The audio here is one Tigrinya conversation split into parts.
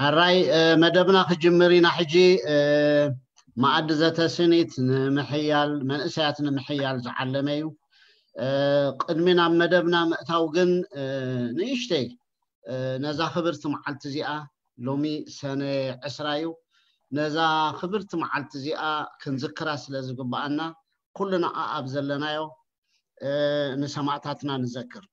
ሕራይ መደብና ክጅምር ኢና። ሕጂ መኣዲ ዘተስኒት ንምሕያል መንእሰያት ንምሕያል ዝዓለመ እዩ። ቅድሚ ናብ መደብና ምእታው ግን ንእሽተይ ነዛ ክብርቲ መዓልቲ እዚኣ፣ ሎሚ ሰነ ዕስራ እዩ። ነዛ ክብርቲ መዓልቲ እዚኣ ክንዝክራ ስለ ዝግባኣና ኩልና ኣብ ዘለናዮ ንሰማእታትና ንዘክር።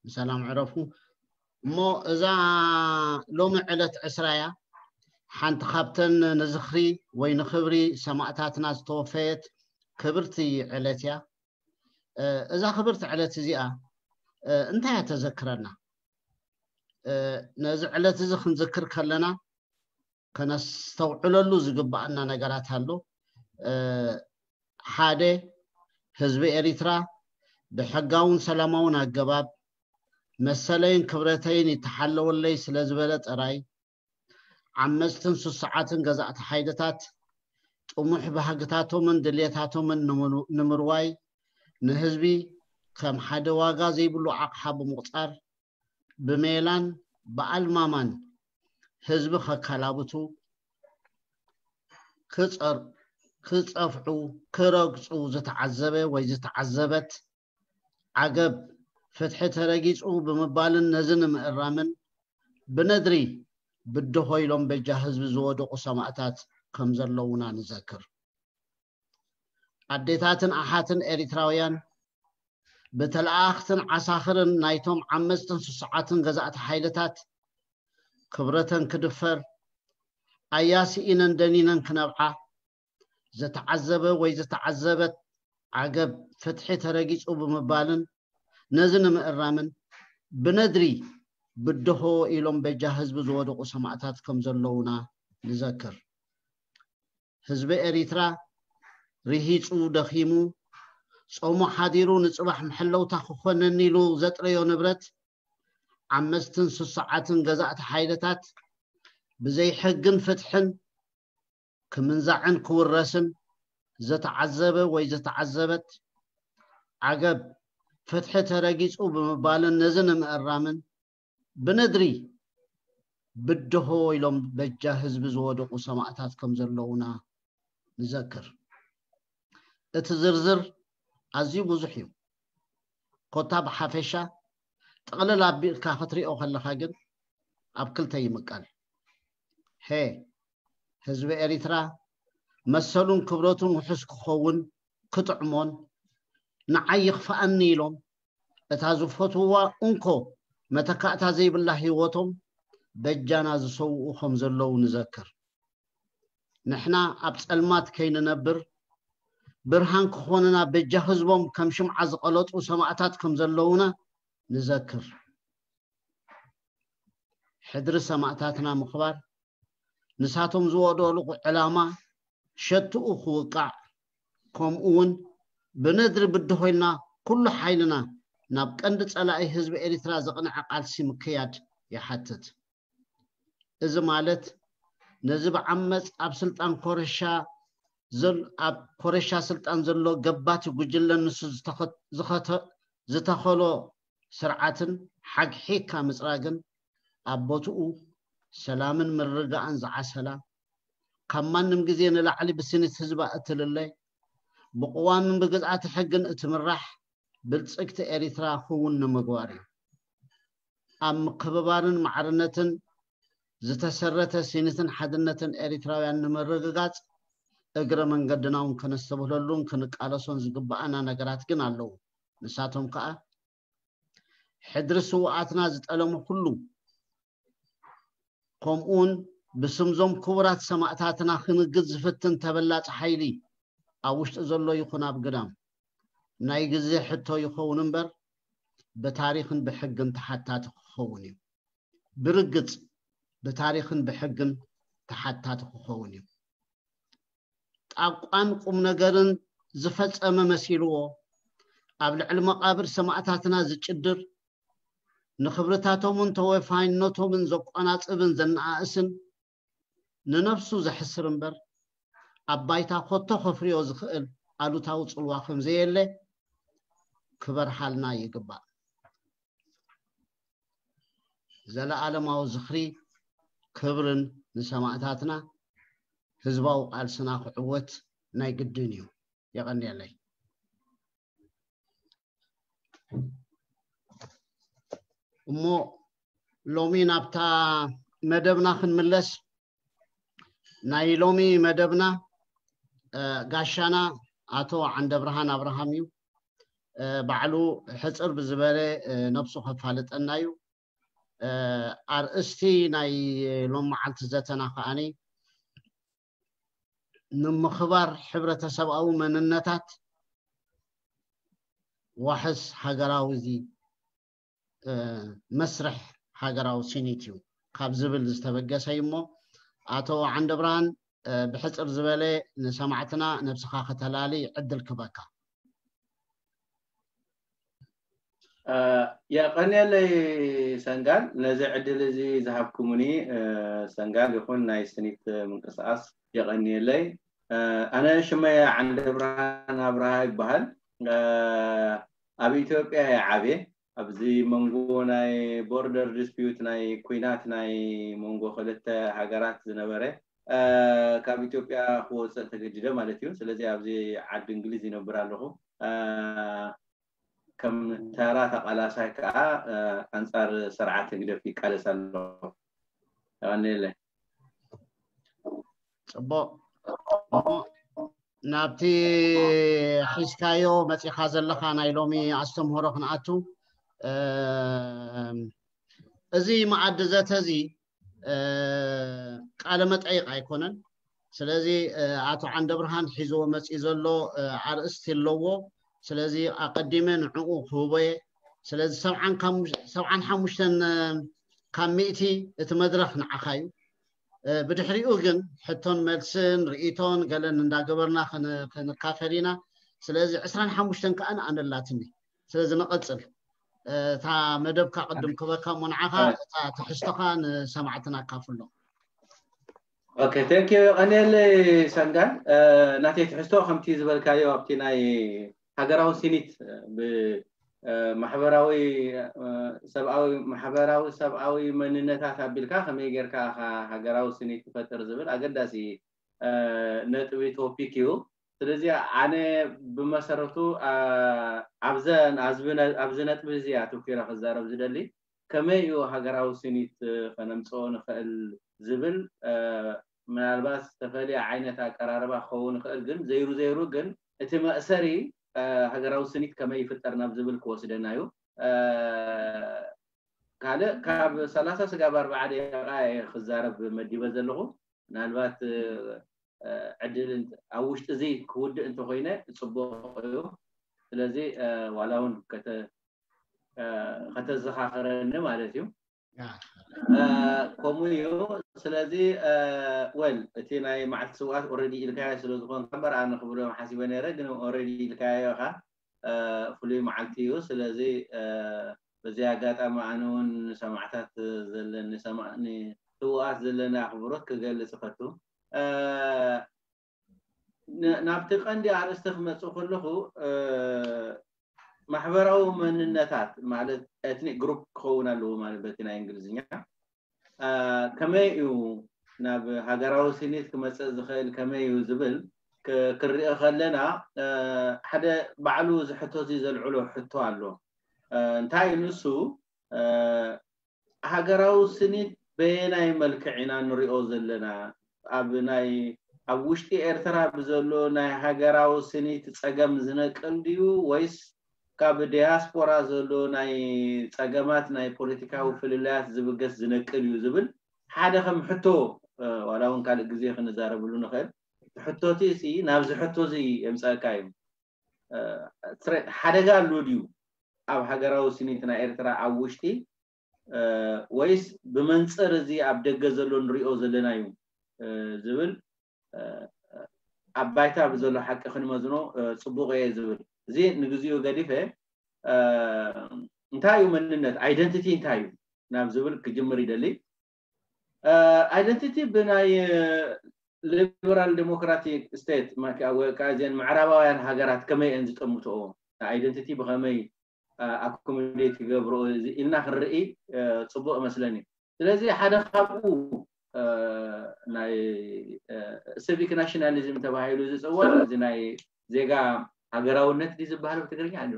ሰላም ዕረፉ። እሞ እዛ ሎሚ ዕለት ዕስራ እያ። ሓንቲ ካብተን ንዝኽሪ ወይ ንኽብሪ ሰማእታትና ዝተወፈየት ክብርቲ ዕለት እያ። እዛ ክብርቲ ዕለት እዚኣ እንታይ እያ ተዘክረና? ነዚ ዕለት እዚ ክንዝክር ከለና ከነስተውዕለሉ ዝግባኣና ነገራት ኣሎ። ሓደ፣ ህዝቢ ኤሪትራ ብሕጋውን ሰላማውን ኣገባብ መሰለይን ክብረተይን ይተሓለወለይ ስለ ዝበለ ጥራይ ዓመፅትን ስሱዓትን ገዛእቲ ሓይልታት ጥሙሕ ባህግታቶምን ድልየታቶምን ንምርዋይ ንህዝቢ ከም ሓደ ዋጋ ዘይብሉ ኣቕሓ ብምቑፃር ብሜላን ብኣልማማን ህዝቢ ከካላብቱ፣ ክፀፍዑ፣ ክረግፁ ዝተዓዘበ ወይ ዝተዓዘበት ዓገብ ፍትሒ ተረጊፁ ብምባልን ነዚ ንምእራምን ብነድሪ ብድሆ ኢሎም በጃ ህዝቢ ዝወደቑ ሰማእታት ከም ዘለዉና ንዘክር። ኣዴታትን ኣሓትን ኤሪትራውያን ብተለኣኣኽትን ዓሳኽርን ናይቶም ዓመፅትን ስሱዓትን ገዛእቲ ሓይልታት ክብረተን ክድፈር ኣያስኢነን ደኒነን ክነብዓ ዝተዓዘበ ወይ ዝተዓዘበት ዓገብ ፍትሒ ተረጊፁ ብምባልን ነዚ ንምእራምን ብነድሪ ብድሆ ኢሎም በጃ ህዝቢ ዝወደቑ ሰማእታት ከም ዘለዉና ንዘክር። ህዝቢ ኤሪትራ ርሂፁ ደኺሙ ጾሙ ሓዲሩ ንፅባሕ መሐለውታ ክኾነኒ ኢሉ ዘጥረዮ ንብረት ዓመፅትን ስሱዓትን ገዛእቲ ሓይልታት ብዘይ ሕግን ፍትሕን ክምንዛዕን ክውረስን ዝተዓዘበ ወይ ዝተዓዘበት ዓገብ ፍትሒ ተረጊፁ ብምባልን ነዚ ንምእራምን ብነድሪ ብድሆ ኢሎም በጃ ህዝቢ ዝወደቑ ሰማእታት ከም ዘለዉና ንዘክር። እቲ ዝርዝር ኣዝዩ ብዙሕ እዩ። ኮታ ብሓፈሻ ጥቕልል ኣቢልካ ክትሪኦ ከለኻ ግን ኣብ ክልተ ይምቀል። ሄ ህዝቢ ኤሪትራ መሰሉን ክብረቱን ውሑስ ክኸውን ክጥዕሞን ንዓይ ይኽፈኣኒ ኢሎም እታ ዝፈትውዋ እንኮ መተካእታ ዘይብላ ህይወቶም በጃና ዝሰውኡ ከም ዘለዉ ንዘክር። ንሕና ኣብ ጸልማት ከይንነብር ብርሃን ክኾኑና በጃ ህዝቦም ከም ሽምዓ ዝቐለጡ ሰማእታት ከም ዘለዉና ንዘክር። ሕድሪ ሰማእታትና ምኽባር ንሳቶም ዝወደቑ ዕላማ ሸትኡ ክውቃዕ ከምኡ እውን ብነድሪ ብድሆ ኢልና ኩሉ ሓይልና ናብ ቀንዲ ጸላኢ ህዝቢ ኤሪትራ ዘቕንዐ ቃልሲ ምክያድ ይሓትት። እዚ ማለት ነዚ ብዓመጽ ኣብ ስልጣን ኮረሻ ዘል ኣብ ኮረሻ ስልጣን ዘሎ ገባቲ ጉጅለ ንሱ ዝተኸ- ዝኸተ- ዝተኸሎ ስርዓትን ሓግሒግካ ምጽራግን ኣብ ቦትኡ ሰላምን ምርግጋእን ዝዓሰላ ካብ ማንም ግዜ ንላዕሊ ብስኒት ህዝባ እትልለ ብቅዋምን ብግዝኣተ ሕግን እትምራሕ ብልጽግቲ ኤሪትራ ክውን ንምግባር እዩ። ኣብ ምክብባርን ማዕርነትን ዝተሰረተ ስኒትን ሓድነትን ኤሪትራውያን ንምርግጋጽ እግረ መንገድና እውን ከነስተብህለሉን ክንቃለሶን ዝግበኣና ነገራት ግን ኣለዉ። ንሳቶም ከኣ ሕድሪ ስውኣትና ዝጠለሙ ኩሉ ከምኡውን ብስምዞም ክቡራት ሰማእታትና ክንግዝ ዝፍትን ተበላጺ ሓይሊ ኣብ ውሽጢ ዘሎ ይኹን ኣብ ግዳም ናይ ግዜ ሕቶ ይኸውን እምበር ብታሪኽን ብሕግን ተሓታቲ ክኸውን እዩ። ብርግጽ ብታሪኽን ብሕግን ተሓታቲ ክኸውን እዩ። ጣቋን ቁም ነገርን ዝፈጸመ መሲልዎ ኣብ ልዕሊ መቓብር ሰማእታትና ዝጭድር ንኽብርታቶምን ተወፋይነቶምን ዘቆናጽብን ዘነኣእስን ንነብሱ ዘሕስር እምበር ኣብ ባይታ ኮቶ ከፍርዮ ዝኽእል ኣሉታዊ ጽልዋ ከም ዘየለ ክበርሃልና ይግባእ። ዘለኣለማዊ ዝኽሪ ክብርን ንሰማእታትና። ህዝባዊ ቃልስና ክዕወት ናይ ግድን እዩ። የቐንየለይ። እሞ ሎሚ ናብታ መደብና ክንምለስ። ናይ ሎሚ መደብና ጋሻና ኣቶ ዓንደብርሃን ኣብርሃም እዩ። ባዕሉ ሕፅር ብዝበለ ነብሱ ከፋልጠና እዩ። ኣርእስቲ ናይ ሎም መዓልቲ ዘተና ከዓኒ ንምኽባር ሕብረተሰብኣዊ መንነታት ዋሕስ ሃገራዊ መስርሕ ሃገራዊ ሲኒት እዩ ካብ ዝብል ዝተበገሰ እዩ። እሞ ኣቶ ዓንደብርሃን ብሕፅር ዝበለ ንሰማዕትና ነብስኻ ከተላሊ ዕድል ክበካ። የቐንየለይ ሰንጋል፣ ነዚ ዕድል እዚ ዝሃብኩምኒ ሰንጋል ይኹን ናይ ስኒት ምንቅስቃስ የቐንየለይ። ኣነ ሽመይ ዓንደብርሃ ይበሃል። ኣብ ኢትዮጵያ እየ ዓብየ። ኣብዚ መንጎ ናይ ቦርደር ዲስፒዩት፣ ናይ ኩናት ናይ መንጎ ክልተ ሃገራት ዝነበረ፣ ካብ ኢትዮጵያ ክወፅእ ተገዲደ ማለት እዩ። ስለዚ ኣብዚ ዓዲ እንግሊዝ ይነብር ኣለኹ። ከም ተራ ተቓላሳይ ከዓ ኣንፃር ስርዓት ህግደፍ ይቃለስ ኣለኹ። የቐንየለይ። ፅቡቕ። ናብቲ ሒዝካዮ መፂኻ ዘለኻ ናይ ሎሚ ኣስተምህሮ ክንኣቱ። እዚ መኣዲ ዘተ እዚ ቃለ መጠይቕ ኣይኮነን። ስለዚ ኣቶ ዓንደብርሃን ሒዝዎ መፂኡ ዘሎ ኣርእስቲ ኣለዎ። ስለዚ ኣቐዲመ ንዕኡ ክህቦ እየ። ስለዚ ሰብዓን ሓሙሽተን ካብ ሚእቲ እቲ መድረኽ ንዓኻ እዩ። ብድሕሪኡ ግን ሕቶን መልስን ርእይቶን ገለን እንዳገበርና ክንካፈል ኢና። ስለዚ ዕስራን ሓሙሽተን ከዓ ንኣነላትኒ። ስለዚ ንቐፅል። እታ መደብካ ቅድም ክበካ እሞ ንዓኻ እታ ትሕዝቶኻ ንሰማዕትና ኣካፍሎ። ኦኬ፣ ቴንክ ዩ። ቀንየለይ ሰንጋል። ናተይ ትሕዝቶ ከምቲ ዝበልካዮ ኣብቲ ናይ ሃገራዊ ሲኒት ብማሕበራዊ ሰብኣዊ ማሕበራዊ ሰብኣዊ መንነታት ኣቢልካ ከመይ ጌርካ ኢኻ ሃገራዊ ስኒት ትፈጥር ዝብል ኣገዳሲ ነጥቢ ቶፒክ እዩ። ስለዚ ኣነ ብመሰረቱ ኣብዘን ኣብዚ ነጥቢ እዚ ኣተኪረ ክዛረብ ዝደሊ ከመይ እዩ ሃገራዊ ስኒት ከነምፅኦ ንኽእል ዝብል ምናልባት ዝተፈለየ ዓይነት ኣቀራርባ ክኸውን ይኽእል፣ ግን ዘይሩ ዘይሩ ግን እቲ መእሰሪ ሃገራዊ ስኒት ከመይ ይፍጠር ናብ ዝብል ክወስደና እዩ። ካልእ ካብ ሰላሳ ስጋብ ኣርባዓ ደቂቃ እየ ክዛረብ መዲበ ዘለኹ። ምናልባት ዕድል ኣብ ውሽጢ እዚ ክውድእ እንተኮይነ ፅቡቅ እዩ። ስለዚ ዋላ እውን ከተዘኻኽረኒ ማለት እዩ። ከምኡ እዩ። ስለዚ ወል እቲ ናይ መዓልቲ ስውኣት ኦረዲ ኢልካዮ ስለዝኮንካ እምበር ኣነ ክብሎም ሓሲበ ነይረ፣ ግን ኦረዲ ኢልካዮ ኢኻ። ፍሉይ መዓልቲ እዩ። ስለዚ በዚ ኣጋጣሚ ኣነ እውን ንሰማዕታት ዘለኒ ንስውኣት ዘለኒ ኣኽብሮት ክገልፅ እፈቱ። ናብቲ ቀንዲ ኣርእስቲ ክመፅእ ከለኹ ማሕበራዊ መንነታት ማለት ኤትኒክ ግሩፕ ክኸውን ኣለዎ ማለት በቲ ናይ እንግሊዝኛ ከመይ እዩ ናብ ሃገራዊ ስኒት ክመፅእ ዝኽእል ከመይ እዩ ዝብል ክንርኢ ከለና ሓደ ባዕሉ ዝሕቶ እዚ ዘልዕሎ ሕቶ ኣሎ። እንታይ እዩ ንሱ ሃገራዊ ስኒት በየናይ መልክዕ ኢና ንሪኦ ዘለና? ኣብ ናይ ኣብ ውሽጢ ኤርትራ ብዘሎ ናይ ሃገራዊ ስኒት ፀገም ዝነቅል ድዩ ወይስ ካብ ዲያስፖራ ዘሎ ናይ ፀገማት ናይ ፖለቲካዊ ፍልልያት ዝብገስ ዝነቅል እዩ ዝብል ሓደ ከም ሕቶ ዋላ እውን ካልእ ግዜ ክንዛረብሉ ንኽእል። ሕቶቲ ሲ ናብዚ ሕቶ እዚ የምፀእካ እዩ። ሓደጋ ኣሎ ድዩ ኣብ ሃገራዊ ስኒት ናይ ኤርትራ ኣብ ውሽጢ ወይስ ብመንፅር እዚ ኣብ ደገ ዘሎ ንሪኦ ዘለና እዩ ዝብል ኣብ ባይታ ብዘሎ ሓቂ ክንመዝኖ ፅቡቅ እየ ዝብል። እዚ ንግዚኡ ገዲፈ እንታይ እዩ መንነት፣ ኣይደንቲቲ እንታይ እዩ ናብ ዝብል ክጅምር ይደሊ። ኣይደንቲቲ ብናይ ሊበራል ዲሞክራቲክ ስቴት ወይ ከዓ እዚአን ምዕራባውያን ሃገራት ከመይ እየን ዝጠምትኦ፣ ኣይደንቲቲ ብኸመይ ኣኮሞዴት ይገብሮ ኢልና ክንርኢ ፅቡቅ ይመስለኒ። ስለዚ ሓደ ካብኡ ናይ ሲቪክ ናሽናሊዝም ተባሂሉ ዝፅዋዕ እዚ ናይ ዜጋ ሃገራውነት ድዩ ዝበሃል ብትግርኛ ኣሎ።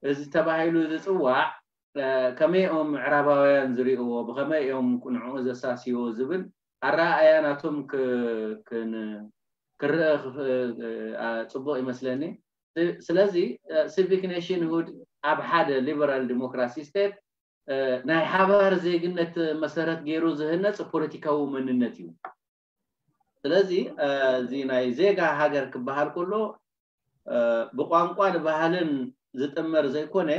እዚ ተባሂሉ ዝፅዋዕ ከመይ እዮም ምዕራባውያን ዝሪእዎ፣ ብኸመይ እዮም ንዕኡ ዘሳስይዎ ዝብል ኣረኣእያ ናቶም ክርአ ፅቡቅ ይመስለኒ። ስለዚ ሲቪክ ኔሽንሁድ ኣብ ሓደ ሊበራል ዲሞክራሲ ስቴት ናይ ሓባር ዜግነት መሰረት ገይሩ ዝህነፅ ፖለቲካዊ መንነት እዩ። ስለዚ እዚ ናይ ዜጋ ሃገር ክበሃል ከሎ ብቋንቋ ንባህልን ዝጥመር ዘይኮነ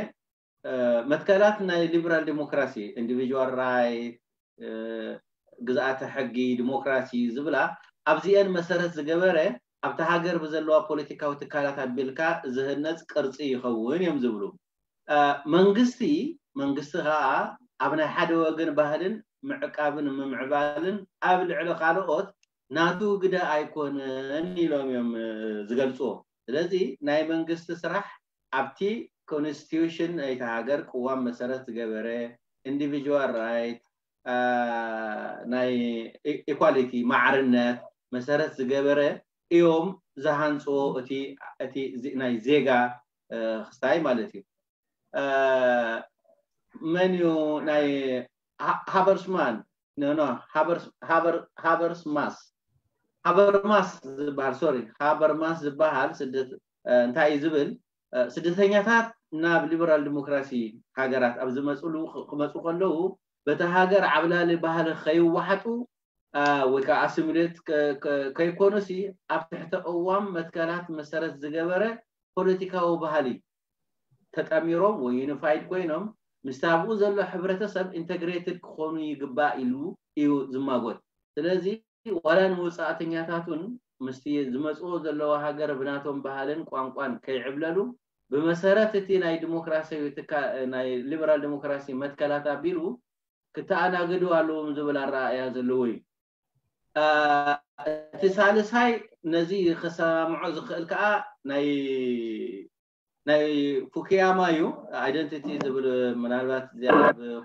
መትከላት ናይ ሊበራል ዲሞክራሲ፣ ኢንዲቪጁዋል ራይት፣ ግዝኣተ ሕጊ፣ ዲሞክራሲ ዝብላ ኣብዚአን መሰረት ዝገበረ ኣብቲ ሃገር ብዘለዋ ፖለቲካዊ ትካላት ኣቢልካ ዝህነፅ ቅርፂ ይኸውን እዮም ዝብሉ። መንግስቲ መንግስቲ ከዓ ኣብ ናይ ሓደ ወገን ባህልን ምዕቃብን ምምዕባልን ኣብ ልዕሊ ካልኦት ናቱ ግደ ኣይኮነን ኢሎም እዮም ዝገልፅዎ። ስለዚ ናይ መንግስቲ ስራሕ ኣብቲ ኮንስቲቱሽን ናይቲ ሃገር ቅዋም መሰረት ዝገበረ፣ ኢንዲቪጁዋል ራይት፣ ናይ ኢኳሊቲ፣ ማዕርነት መሰረት ዝገበረ እዮም ዝሃንፅዎ እቲ ናይ ዜጋ ክስታይ ማለት እዩ። መን እዩ ናይ ሃበርስማን ሃበርስማስ ሃበርማስ ዝበሃል ሶሪ ሃበርማስ ዝበሃል ስደት እንታይ እዩ ዝብል ስደተኛታት ናብ ሊበራል ዲሞክራሲ ሃገራት ኣብ ዝመፅሉ ክመፁ ከለዉ በቲ ሃገር ዓብላሊ ባህሊ ከይወሓጡ ወይ ከዓ ኣሲሚሌት ከይኮኑሲ ኣብ ትሕቲ ቅዋም መትከላት መሰረት ዝገበረ ፖለቲካዊ ባህሊ ተጠሚሮም ወይ ዩኒፋይድ ኮይኖም ምስቲ ኣብኡ ዘሎ ሕብረተሰብ ኢንተግሬትድ ክኾኑ ይግባእ ኢሉ እዩ ዝማጎት። ስለዚ ዋላ ንወፃእተኛታቱን ምስቲ ዝመፅኦ ዘለዋ ሃገር ብናቶም ባህልን ቋንቋን ከይዕብለሉ ብመሰረት እቲ ናይ ዲሞክራሲያዊ ናይ ሊበራል ዲሞክራሲ መትከላት ኣቢሉ ክተኣናገዱ ኣለዎም ዝብል ኣረኣእያ ዘለዎ እዩ። እቲ ሳልሳይ ነዚ ክሰማምዖ ዝኽእል ከዓ ናይ ናይ ፉኪያማ እዩ። ኣይደንቲቲ ዝብል ምናልባት እዚኣ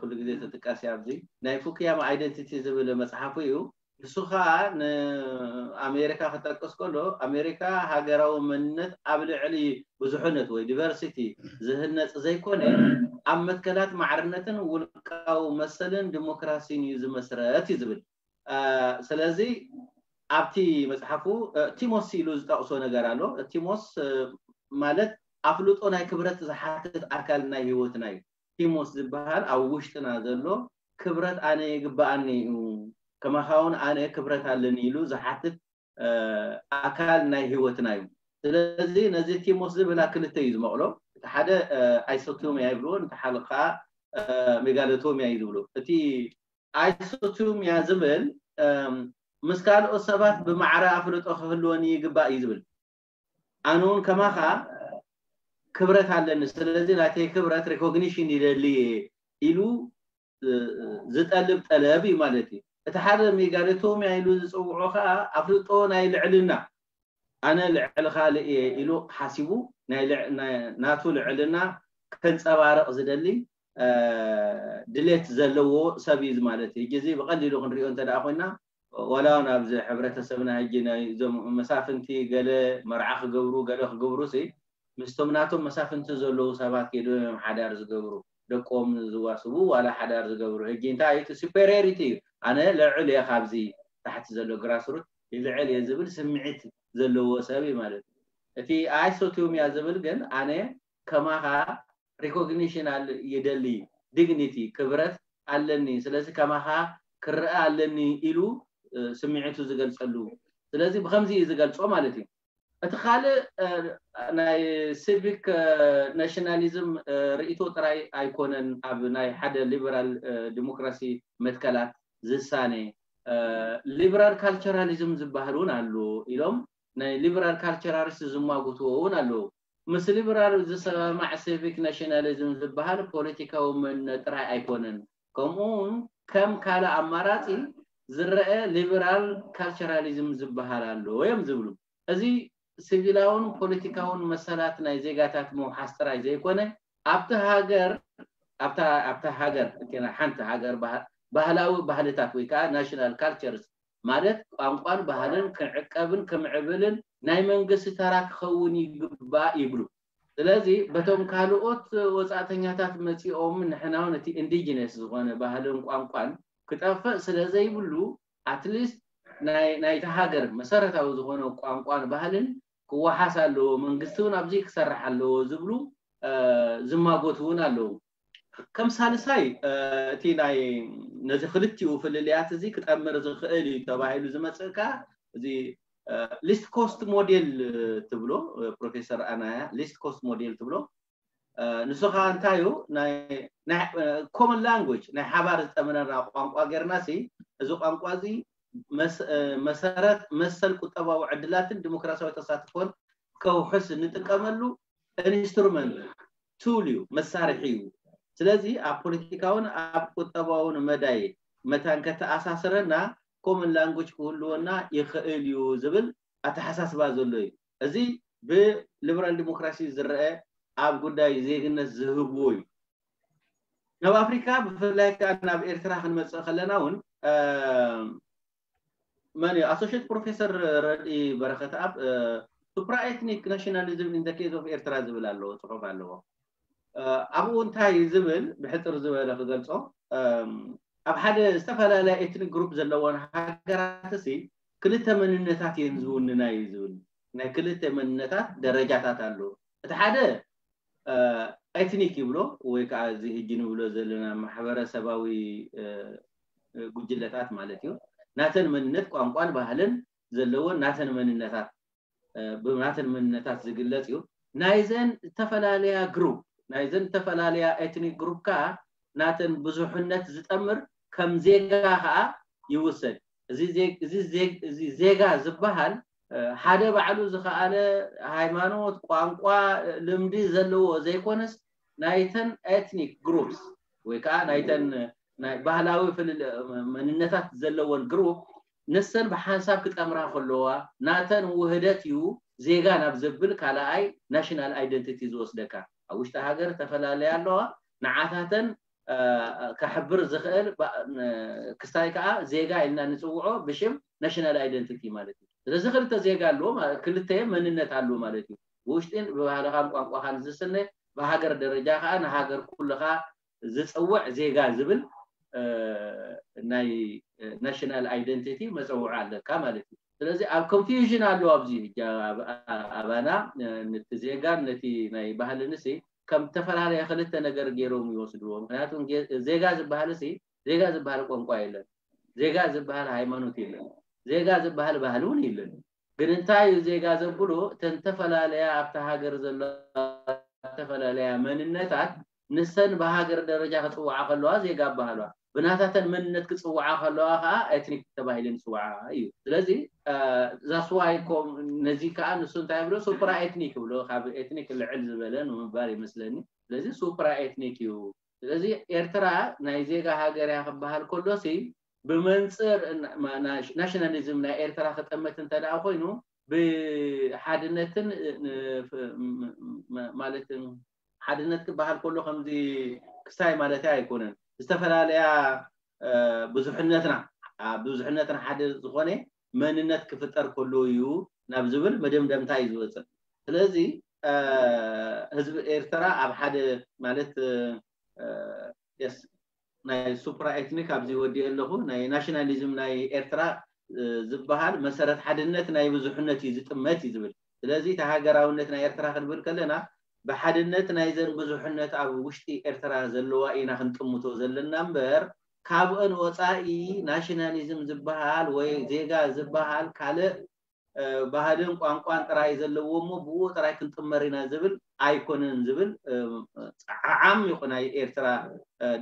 ኩሉ ግዜ ተጥቀስ እያ ኣብዚ ናይ ፉኪያማ ኣይደንቲቲ ዝብል መፅሓፉ እዩ። ንሱ ከዓ ንኣሜሪካ ክጠቅስ ከሎ ኣሜሪካ ሃገራዊ መንነት ኣብ ልዕሊ ብዙሕነት ወይ ዲቨርሲቲ ዝህነፅ ዘይኮነ ኣብ መትከላት ማዕርነትን ውልቃዊ መሰልን ዲሞክራሲን እዩ ዝመስረት እዩ ዝብል። ስለዚ ኣብቲ መፅሓፉ ቲሞስ ኢሉ ዝጠቕሶ ነገር ኣሎ። ቲሞስ ማለት ኣፍልጦ ናይ ክብረት ዝሓትት ኣካል ናይ ህይወትና እዩ። ቲሞስ ዝበሃል ኣብ ውሽጥና ዘሎ ክብረት ኣነ ይግበኣኒ እዩ፣ ከማኻ እውን ኣነ ክብረት ኣለኒ ኢሉ ዝሓትት ኣካል ናይ ህይወትና እዩ። ስለዚ ነዚ ቲሞስ ዝብላ ክልተ እዩ ዝመቕሎ። እቲ ሓደ ኣይሶቶሚያ ይብልዎ፣ እቲ ሓደ ከዓ ሜጋሎቶሚያ እዩ ዝብሉ። እቲ ኣይሶቶሚያ ዝብል ምስ ካልኦት ሰባት ብማዕረ ኣፍልጦ ክህልወኒ ይግባእ እዩ ዝብል። ኣነ እውን ከማኻ ክብረት ኣለኒ፣ ስለዚ ናተይ ክብረት ሪኮግኒሽን ይደሊ ኢሉ ዝጠልብ ጠለብ እዩ ማለት እዩ። እቲ ሓደ ሜጋሎቶሚያ ኢሉ ዝፅውዖ ከዓ ኣፍልጦ ናይ ልዕልና፣ ኣነ ልዕሊ ካልእ እየ ኢሉ ሓሲቡ ናቱ ልዕልና ከንፀባርቕ ዝደሊ ድሌት ዘለዎ ሰብ እዩ ማለት እዩ። ሕጂ እዚ ብቐሊሉ ክንሪኦ እንተ ደኣ ኮይና ዋላ እውን ኣብዚ ሕብረተሰብና ሕጂ ናይዞም መሳፍንቲ ገለ መርዓ ክገብሩ ገለ ክገብሩ ሲ ምስቶም ናቶም መሳፍንቲ ዘለዉ ሰባት ከይዶም እዮም ሓዳር ዝገብሩ፣ ደቆም ዝዋስቡ ዋላ ሓዳር ዝገብሩ። ሕጂ እንታይ እዩ እቲ ሱፔሪዮሪቲ እዩ። ኣነ ልዕል እየ ካብዚ ታሕቲ ዘሎ ግራስሩት ልዕል እየ ዝብል ስምዒት ዘለዎ ሰብ እዩ ማለት እዩ። እቲ ኣይሶቶሚያ ዝብል ግን ኣነ ከማኻ ሪኮግኒሽን ይደሊ፣ ዲግኒቲ ክብረት ኣለኒ፣ ስለዚ ከማኻ ክረአ ኣለኒ ኢሉ ስምዒቱ ዝገልፀሉ። ስለዚ ብከምዚ እዩ ዝገልፆ ማለት እዩ። እቲ ካልእ ናይ ሲቪክ ናሽናሊዝም ርእይቶ ጥራይ ኣይኮነን ኣብ ናይ ሓደ ሊበራል ዲሞክራሲ መትከላት ዝሳነ። ሊበራል ካልቸራሊዝም ዝበሃል እውን ኣሎ ኢሎም ናይ ሊበራል ካልቸራሊስት ዝማጉትዎ እውን ኣለዉ። ምስ ሊበራል ዝሰማማዕ ሲቪክ ናሽናሊዝም ዝበሃል ፖለቲካዊ መንነት ጥራይ ኣይኮነን። ከምኡ እውን ከም ካልእ ኣማራፂ ዝረአ ሊበራል ካልቸራሊዝም ዝበሃል ኣሎ እዮም ዝብሉ። እዚ ሲቪላውን ፖለቲካውን መሰላት ናይ ዜጋታት ምውሓስ ጥራይ ዘይኮነ፣ ኣብቲ ሃገር ኣብታ ኣብታ ሃገር እቲ ናይ ሓንቲ ሃገር ባህ- ባህላዊ ባህልታት ወይ ከዓ ናሽናል ካልቸርስ ማለት ቋንቋን ባህልን ክዕቀብን ክምዕብልን ናይ መንግስቲ ተራ ክኸውን ይግባእ ይብሉ። ስለዚ በቶም ካልኦት ወፃእተኛታት መፂኦም ንሕናውን እቲ ኢንዲጂነስ ዝኾነ ባህልን ቋንቋን ክጠፍእ ስለ ዘይብሉ ኣትሊስት ናይቲ ሃገር መሰረታዊ ዝኾነ ቋንቋን ባህልን ክወሓስ ኣለዎ፣ መንግስቲ እውን ኣብዚ ክሰርሕ ኣለዎ ዝብሉ ዝማጎት እውን ኣለዉ። ከም ሳልሳይ እቲ ናይ ነዚ ክልቲኡ ፍልልያት እዚ ክጠምር ዝኽእል እዩ ተባሂሉ ዝመፅእ ከዓ እዚ ሊስት ኮስት ሞዴል ትብሎ ፕሮፌሰር ኣናያ ሊስት ኮስት ሞዴል ትብሎ ንሱ ከዓ እንታይ እዩ ኮመን ላንጉጅ ናይ ሓባር ዝጠመረና ቋንቋ ጌርና ሲ እዚ ቋንቋ እዚ መሰረት መሰል ቁጠባዊ ዕድላትን ዲሞክራሲያዊ ተሳትፎን ከውሕስ እንጥቀመሉ ኢንስትሩመንት ቱል እዩ መሳርሒ እዩ። ስለዚ ኣብ ፖለቲካውን ኣብ ቁጠባውን መዳይ መታን ከተኣሳስረና ኮመን ላንጉጅ ክህልወና ይኽእል እዩ ዝብል ኣተሓሳስባ ዘሎ እዩ። እዚ ብሊበራል ዲሞክራሲ ዝረአ ኣብ ጉዳይ ዜግነት ዝህብዎ እዩ። ናብ ኣፍሪካ ብፍላይ ከዓ ናብ ኤርትራ ክንመፅእ ከለና እውን መን እዩ ኣሶሽት ፕሮፌሰር ረድኢ በረከት ኣብ ሱፕራ ኤትኒክ ናሽናሊዝም ኢን ኬዝ ኦፍ ኤርትራ ዝብል ኣለዎ ፅሑፍ ኣለዎ። ኣብኡ እንታይ እዩ ዝብል ብሕፅር ዝበለ ክገልፆ ኣብ ሓደ ዝተፈላለያ ኤትኒክ ግሩፕ ዘለዎን ሃገራት ሲ ክልተ መንነታት እየን ዝውንና እዩ ዝብል ናይ ክልተ መንነታት ደረጃታት ኣለዎ። እቲ ሓደ ኤትኒክ ይብሎ ወይ ከዓ እዚ ህጂ ንብሎ ዘለና ማሕበረሰባዊ ጉጅለታት ማለት እዩ። ናተን መንነት ቋንቋን ባህልን ዘለዎን ናተን መንነታት ብናተን መንነታት ዝግለፅ እዩ። ናይዘን ዝተፈላለያ ግሩፕ ናይዘን ዝተፈላለያ ኤትኒክ ግሩፕ ከዓ ናተን ብዙሕነት ዝጠምር ከም ዜጋ ከዓ ይውሰድ። እዚ ዜጋ ዝበሃል ሓደ ባዕሉ ዝኸኣለ ሃይማኖት፣ ቋንቋ፣ ልምዲ ዘለዎ ዘይኮነስ ናይተን ኤትኒክ ግሩፕስ ወይ ከዓ ናይተን ናይ ባህላዊ መንነታት ዘለዎን ግሩፕ ንሰን ብሓንሳብ ክጠምራ ከለዋ ናተን ውህደት እዩ ዜጋ ናብ ዘብል ካልኣይ ናሽናል ኣይደንቲቲ ዝወስደካ። ኣብ ውሽጢ ሃገር ዝተፈላለያ ኣለዋ። ንዓታተን ከሕብር ዝኽእል ክስታይ ከዓ ዜጋ ኢልና ንፅውዖ ብሽም ናሽናል ኣይደንቲቲ ማለት እዩ። ስለዚ ክልተ ዜጋ ኣለዎ፣ ክልተ መንነት ኣለዎ ማለት እዩ። ብውሽጢን ብባህልኻን ቋንቋኻን ዝስነ ብሃገር ደረጃ ከዓ ንሃገር ኩልኻ ዝፅውዕ ዜጋ ዝብል ናይ ናሽናል ኣይደንቲቲ መፀውዒ ኣለካ ማለት እዩ። ስለዚ ኣብ ኮንፊውዥን ኣለዎ ኣብዚ ሕጂ ኣባና ነቲ ዜጋን ነቲ ናይ ባህልንሲ ከም ዝተፈላለየ ክልተ ነገር ገይሮም ይወስድዎ። ምክንያቱ ዜጋ ዝበሃል ሲ ዜጋ ዝበሃል ቋንቋ የለን፣ ዜጋ ዝበሃል ሃይማኖት የለን፣ ዜጋ ዝበሃል ባህሊ እውን የለን። ግን እንታይ እዩ ዜጋ ዘብሎ እተን ዝተፈላለያ ኣብታ ሃገር ዘሎ ዝተፈላለያ መንነታት ንሰን ብሃገር ደረጃ ክፅውዓ ከለዋ ዜጋ ኣባሃልዋ ብናታተን መንነት ክፅውዓ ከለዋ ከዓ ኤትኒክ ተባሂለን ይፅውዓ እዩ። ስለዚ ዛስዋይ ነዚ ከዓ ንሱ እንታይ ብሎ ሱፕራ ኤትኒክ ብሎ ካብ ኤትኒክ ልዕል ዝበለ ንምባል ይመስለኒ። ስለዚ ሱፕራ ኤትኒክ እዩ። ስለዚ ኤርትራ ናይ ዜጋ ሃገር እያ ክበሃል ከሎ ሲ ብመንፅር ናሽናሊዝም ናይ ኤርትራ ክጠመት እንተ ደኣ ኮይኑ ብሓድነትን ማለት ሓድነት ክበሃል ከሎ ከምዚ ክስታይ ማለት ኣይኮነን። ዝተፈላለያ ብዙሕነትና ብዙሕነትና ሓደ ዝኾነ መንነት ክፍጠር ከሎ እዩ ናብ ዝብል መደምደምታ እዩ ዝወፅእ። ስለዚ ህዝቢ ኤርትራ ኣብ ሓደ ማለት ስ ናይ ሱፕራ ኤትኒክ ኣብዚ ወዲኦ ኣለኹ ናይ ናሽናሊዝም ናይ ኤርትራ ዝበሃል መሰረት ሓድነት ናይ ብዙሕነት እዩ ዝጥመት እዩ ዝብል። ስለዚ እቲ ሃገራውነት ናይ ኤርትራ ክንብል ከለና ብሓድነት ናይዘን ብዙሕነት ኣብ ውሽጢ ኤርትራ ዘለዋ ኢና ክንጥምቶ ዘለና እምበር ካብአን ወፃኢ ናሽናሊዝም ዝበሃል ወይ ዜጋ ዝበሃል ካልእ ባህልን ቋንቋን ጥራይ ዘለዎ እሞ ብኡ ጥራይ ክንጥመር ኢና ዝብል ኣይኮነን ዝብል ዓዓሚቑ ናይ ኤርትራ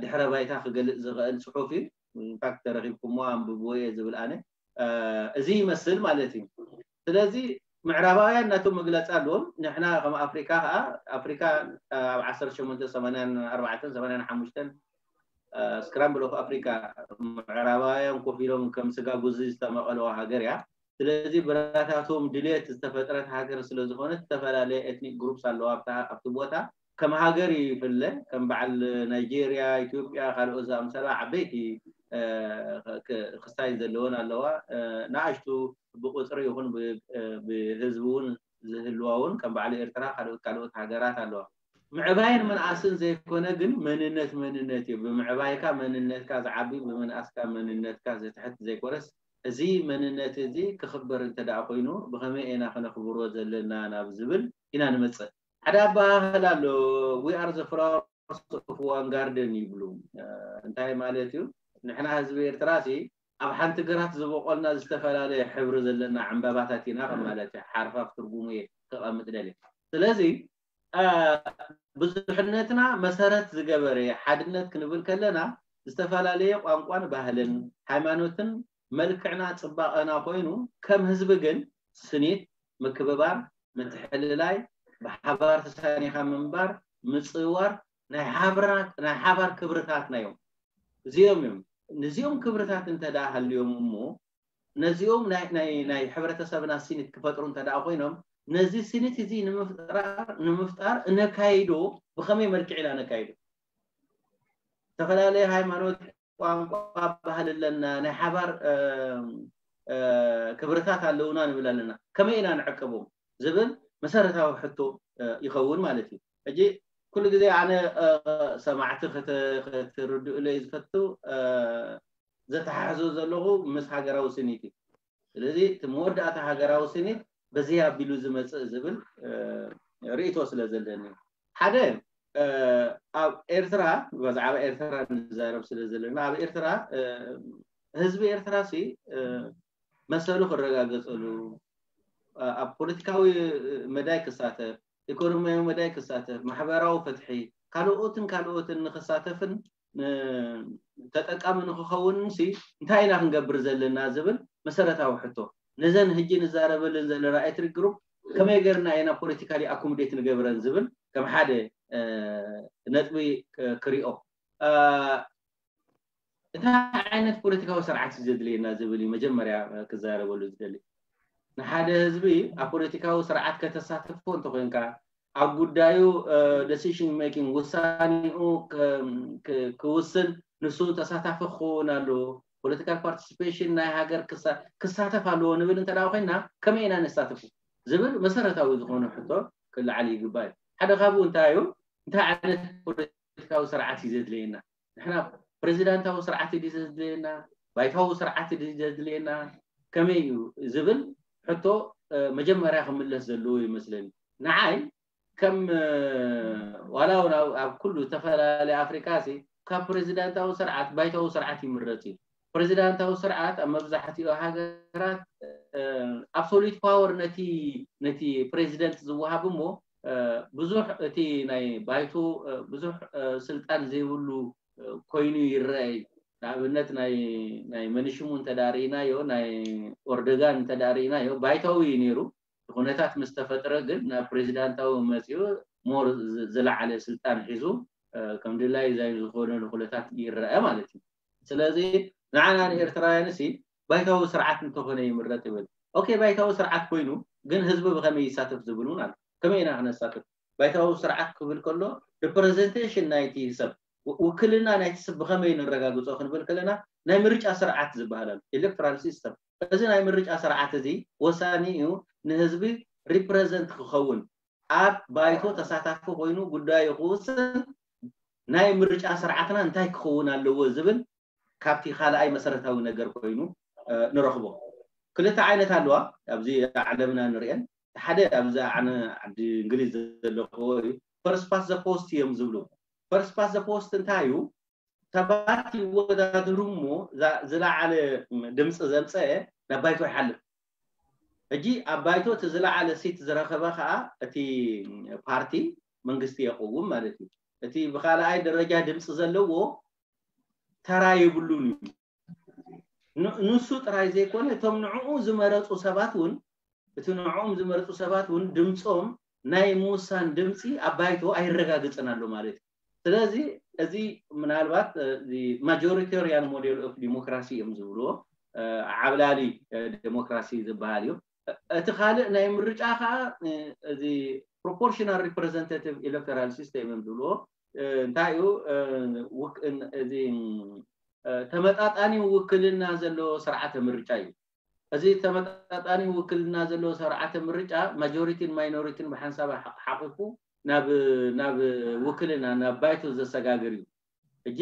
ድሕረ ባይታ ክገልፅ ዝኽእል ፅሑፍ እዩ። ኢንፋክት ተረኺብኩሞ ኣንብብዎ እየ ዝብል ኣነ እዚ ይመስል ማለት እዩ። ስለዚ ምዕራባውያን ናቶም መግለፂ ኣለዎም። ንሕና ከም ኣፍሪካ ከዓ ኣፍሪካ ኣብ ዓሰርተ ሸሞንተ ሰማንያን ኣርባዕተን ሰማንያን ሓሙሽተን scramble of Africa፣ ምዕራባውያን ኮፍ ኢሎም ከም ስጋ ጉዚ ዝተመቐለዋ ሃገር እያ። ስለዚ ብራታቶም ድሌት ዝተፈጥረት ሃገር ስለ ዝኾነት ዝተፈላለየ ethnic groups ኣለዋ ኣብቲ ቦታ። ከም ሃገር ይፍለ፣ ከም በዓል ናይጄርያ፣ ኢትዮጵያ፣ ካልኦት ዝኣምሰላ ዓበይቲ ክስታይ ዘለወን ኣለዋ። ንኣሽቱ ብቁፅሪ ይኹን ብህዝቢ እውን ዝህልዋ እውን ከም በዓል ኤርትራ ካልኦት ካልኦት ሃገራት ኣለዋ። ምዕባይን ምንኣስን ዘይኮነ ግን መንነት መንነት እዩ። ብምዕባይካ መንነትካ ዝዓቢ፣ ብምንኣስካ መንነትካ ዝትሕት ዘይኮነስ፣ እዚ መንነት እዚ ክኽበር እንተ ደኣ ኮይኑ ብኸመይ ኢና ከነኽብሮ ዘለና ናብ ዝብል ኢና ንመጽእ። ሓደ ኣበሃህላ ኣሎ፣ we are the flowers of one garden ይብሉ። እንታይ ማለት እዩ? ንሕና ህዝቢ ኤርትራ ሲ ኣብ ሓንቲ ግራት ዝበቆልና ዝተፈላለየ ሕብሪ ዘለና ዕምባባታት ኢና ከም ማለት እዩ። ሓርፋፍ ትርጉሙ እየ ከቐምጥ ደልየ። ስለዚ ብዙሕነትና መሰረት ዝገበረ ሓድነት ክንብል ከለና ዝተፈላለየ ቋንቋን ባህልን ሃይማኖትን መልክዕና ጽባቐና ኮይኑ ከም ህዝቢ ግን ስኒት፣ ምክብባር፣ ምትሕልላይ፣ ብሓባር ተሳኒኻ ምንባር፣ ምጽዋር ናይ ሓባር ክብርታትና እዮም። እዚኦም እዮም። ነዚኦም ክብርታት እንተ ደኣ ሃልዮም እሞ ነዚኦም ናይ ሕብረተሰብና ስኒት ክፈጥሩ እንተ ደኣ ኮይኖም ነዚ ስኒት እዚ ንምፍጣር እነካይዶ ብኸመይ መልክዕ ኢና ነካይዶ? ዝተፈላለየ ሃይማኖት፣ ቋንቋ፣ ባህሊ ኣለና፣ ናይ ሓባር ክብርታት ኣለውና ንብል ኣለና። ከመይ ኢና ንዕቅቦም ዝብል መሰረታዊ ሕቶ ይኸውን ማለት እዩ። ሕጂ ኩሉ ግዜ ኣነ ሰማዕቲ ክትርድኡለይ ዝፈቱ ዘተሓሕዞ ዘለኹ ምስ ሃገራዊ ስኒት እዩ። ስለዚ እቲ መወዳእታ ሃገራዊ ስኒት በዚ ኣቢሉ ዝመፅእ ዝብል ርእይቶ ስለ ዘለኒ ሓደ ኣብ ኤርትራ ብዛዕባ ኤርትራ ንዛረብ ስለ ዘለና ኣብ ኤርትራ ህዝቢ ኤርትራ ሲ መሰሉ ክረጋገፀሉ ኣብ ፖለቲካዊ መዳይ ክሳተፍ፣ ኢኮኖሚያዊ መዳይ ክሳተፍ፣ ማሕበራዊ ፍትሒ ካልኦትን ካልኦትን ንክሳተፍን ተጠቃሚ ንክኸውን ሲ እንታይ ኢና ክንገብር ዘለና ዝብል መሰረታዊ ሕቶ። ነዘን ህጂ ንዛረበለን ዘለና ኤትኒክ ግሩፕ ከመይ ገርና ኢና ፖለቲካሊ ኣኮሞዴት ንገብረን ዝብል ከም ሓደ ነጥቢ ክሪኦ። እንታይ ዓይነት ፖለቲካዊ ስርዓት እዩ ዘድልየና ዝብል እዩ መጀመርያ ክዛረበሉ ዝደሊ። ንሓደ ህዝቢ ኣብ ፖለቲካዊ ስርዓት ከተሳትፎ እንተኮይንካ ኣብ ጉዳዩ decision making ውሳኔኡ ክውስን ንሱ ተሳታፊ ክኸውን ኣለዎ። ፖለቲካል ፓርቲሲፔሽን ናይ ሃገር ክሳተፍ ኣለዎ ንብል እንተ ኮይንና ከመይ ኢና ነሳትፉ ዝብል መሰረታዊ ዝኾነ ሕቶ ክለዓል ይግባእ እዩ። ሓደ ካብኡ እንታይ እዩ? እንታይ ዓይነት ፖለቲካዊ ስርዓት እዩ ዘድለየና? ንሕና ፕሬዚዳንታዊ ስርዓት ድዩ ዘድልየና? ባይታዊ ስርዓት ድዩ ዘድልየና? ከመይ እዩ ዝብል ሕቶ መጀመርያ ክምለስ ዘለዎ ይመስለኒ። ንዓይ ከም ዋላ እውን ኣብ ኩሉ ዝተፈላለየ ኣፍሪካ ሲ ካብ ፕሬዚዳንታዊ ስርዓት ባይታዊ ስርዓት ይምረፅ እዩ። ፕሬዚዳንታዊ ስርዓት ኣብ መብዛሕትኡ ሃገራት ኣብሶሉት ፓወር ነቲ ነቲ ፕሬዚደንት ዝወሃብ እሞ ብዙሕ እቲ ናይ ባይቶ ብዙሕ ስልጣን ዘይብሉ ኮይኑ ይረአ እዩ። ንኣብነት ናይ ናይ መንሽሙ እንተዳርኢናዮ ናይ ኦርደጋን እንተዳርኢናዮ ባይታዊ እዩ ነይሩ። ኩነታት ምስ ተፈጥረ ግን ናብ ፕሬዚዳንታዊ መፂኡ ሞር ዝለዓለ ስልጣን ሒዙ ከም ድላይ ዛይ ዝኾነሉ ኩነታት ይረአ ማለት እዩ። ስለዚ ንዓና ንኤርትራውያን ሲ ባይታዊ ስርዓት እንተኾነ ይምረጥ ይብል። ኦኬ፣ ባይታዊ ስርዓት ኮይኑ ግን ህዝቢ ብኸመይ ይሳተፍ ዝብል እውን ኣሎ። ከመይ ኢና ክነሳተፍ? ባይታዊ ስርዓት ክብል ከሎ ሪፕሬዘንቴሽን ናይቲ ሰብ፣ ውክልና ናይቲ ሰብ ብኸመይ ንረጋግጾ ክንብል ከለና ናይ ምርጫ ስርዓት ዝበሃል ኣሎ፣ ኤሌክቶራል ሲስተም። እዚ ናይ ምርጫ ስርዓት እዚ ወሳኒ እዩ፣ ንህዝቢ ሪፕሬዘንት ክኸውን፣ ኣብ ባይቶ ተሳታፊ ኮይኑ ጉዳዩ ክውስን ናይ ምርጫ ስርዓትና እንታይ ክኸውን ኣለዎ ዝብል ካብቲ ካልኣይ መሰረታዊ ነገር ኮይኑ ንረኽቦ። ክልተ ዓይነት ኣለዋ ኣብዚ ዓለምና ንሪአን። ሓደ ኣብዚ ዓዲ እንግሊዝ ዘለኽዎ እዩ፣ ፈርስት ፓስት ዘ ፖስት እዮም ዝብሉ። ፈርስት ፓስት ዘ ፖስት እንታይ እዩ? ሰባት ይወዳድሩ እሞ ዝለዓለ ድምፂ ዘምፀአ ናብ ባይቶ ይሓልፍ። ሕጂ ኣብ ባይቶ እቲ ዝለዓለ ሲት ዝረኸበ ከዓ እቲ ፓርቲ መንግስቲ የቕውም ማለት እዩ። እቲ ብካልኣይ ደረጃ ድምፂ ዘለዎ ተራ የብሉን እዩ። ንሱ ጥራይ ዘይኮነ እቶም ንዕኡ ዝመረፁ ሰባት እውን እቲ ንዕኦም ዝመረፁ ሰባት እውን ድምፆም ናይ ምውሳን ድምፂ ኣብ ባይቶ ኣይረጋግፅን ኣሎ ማለት እዩ። ስለዚ እዚ ምናልባት እዚ majority model of democracy እዮም ዝብልዎ፣ ዓብላሊ ዴሞክራሲ ዝበሃል እዩ። እቲ ካልእ ናይ ምርጫ ከዓ እዚ proportional representative electoral system እዮም ዝብልዎ። እንታይ እዩ? እዚ ተመጣጣኒ ውክልና ዘለዎ ስርዓተ ምርጫ እዩ። እዚ ተመጣጣኒ ውክልና ዘለዎ ስርዓተ ምርጫ majority ን minority ን ብሓንሳብ ሓቂፉ ናብ ናብ ውክልና ናብ ባይቶ ዘሰጋግር እዩ። ሕጂ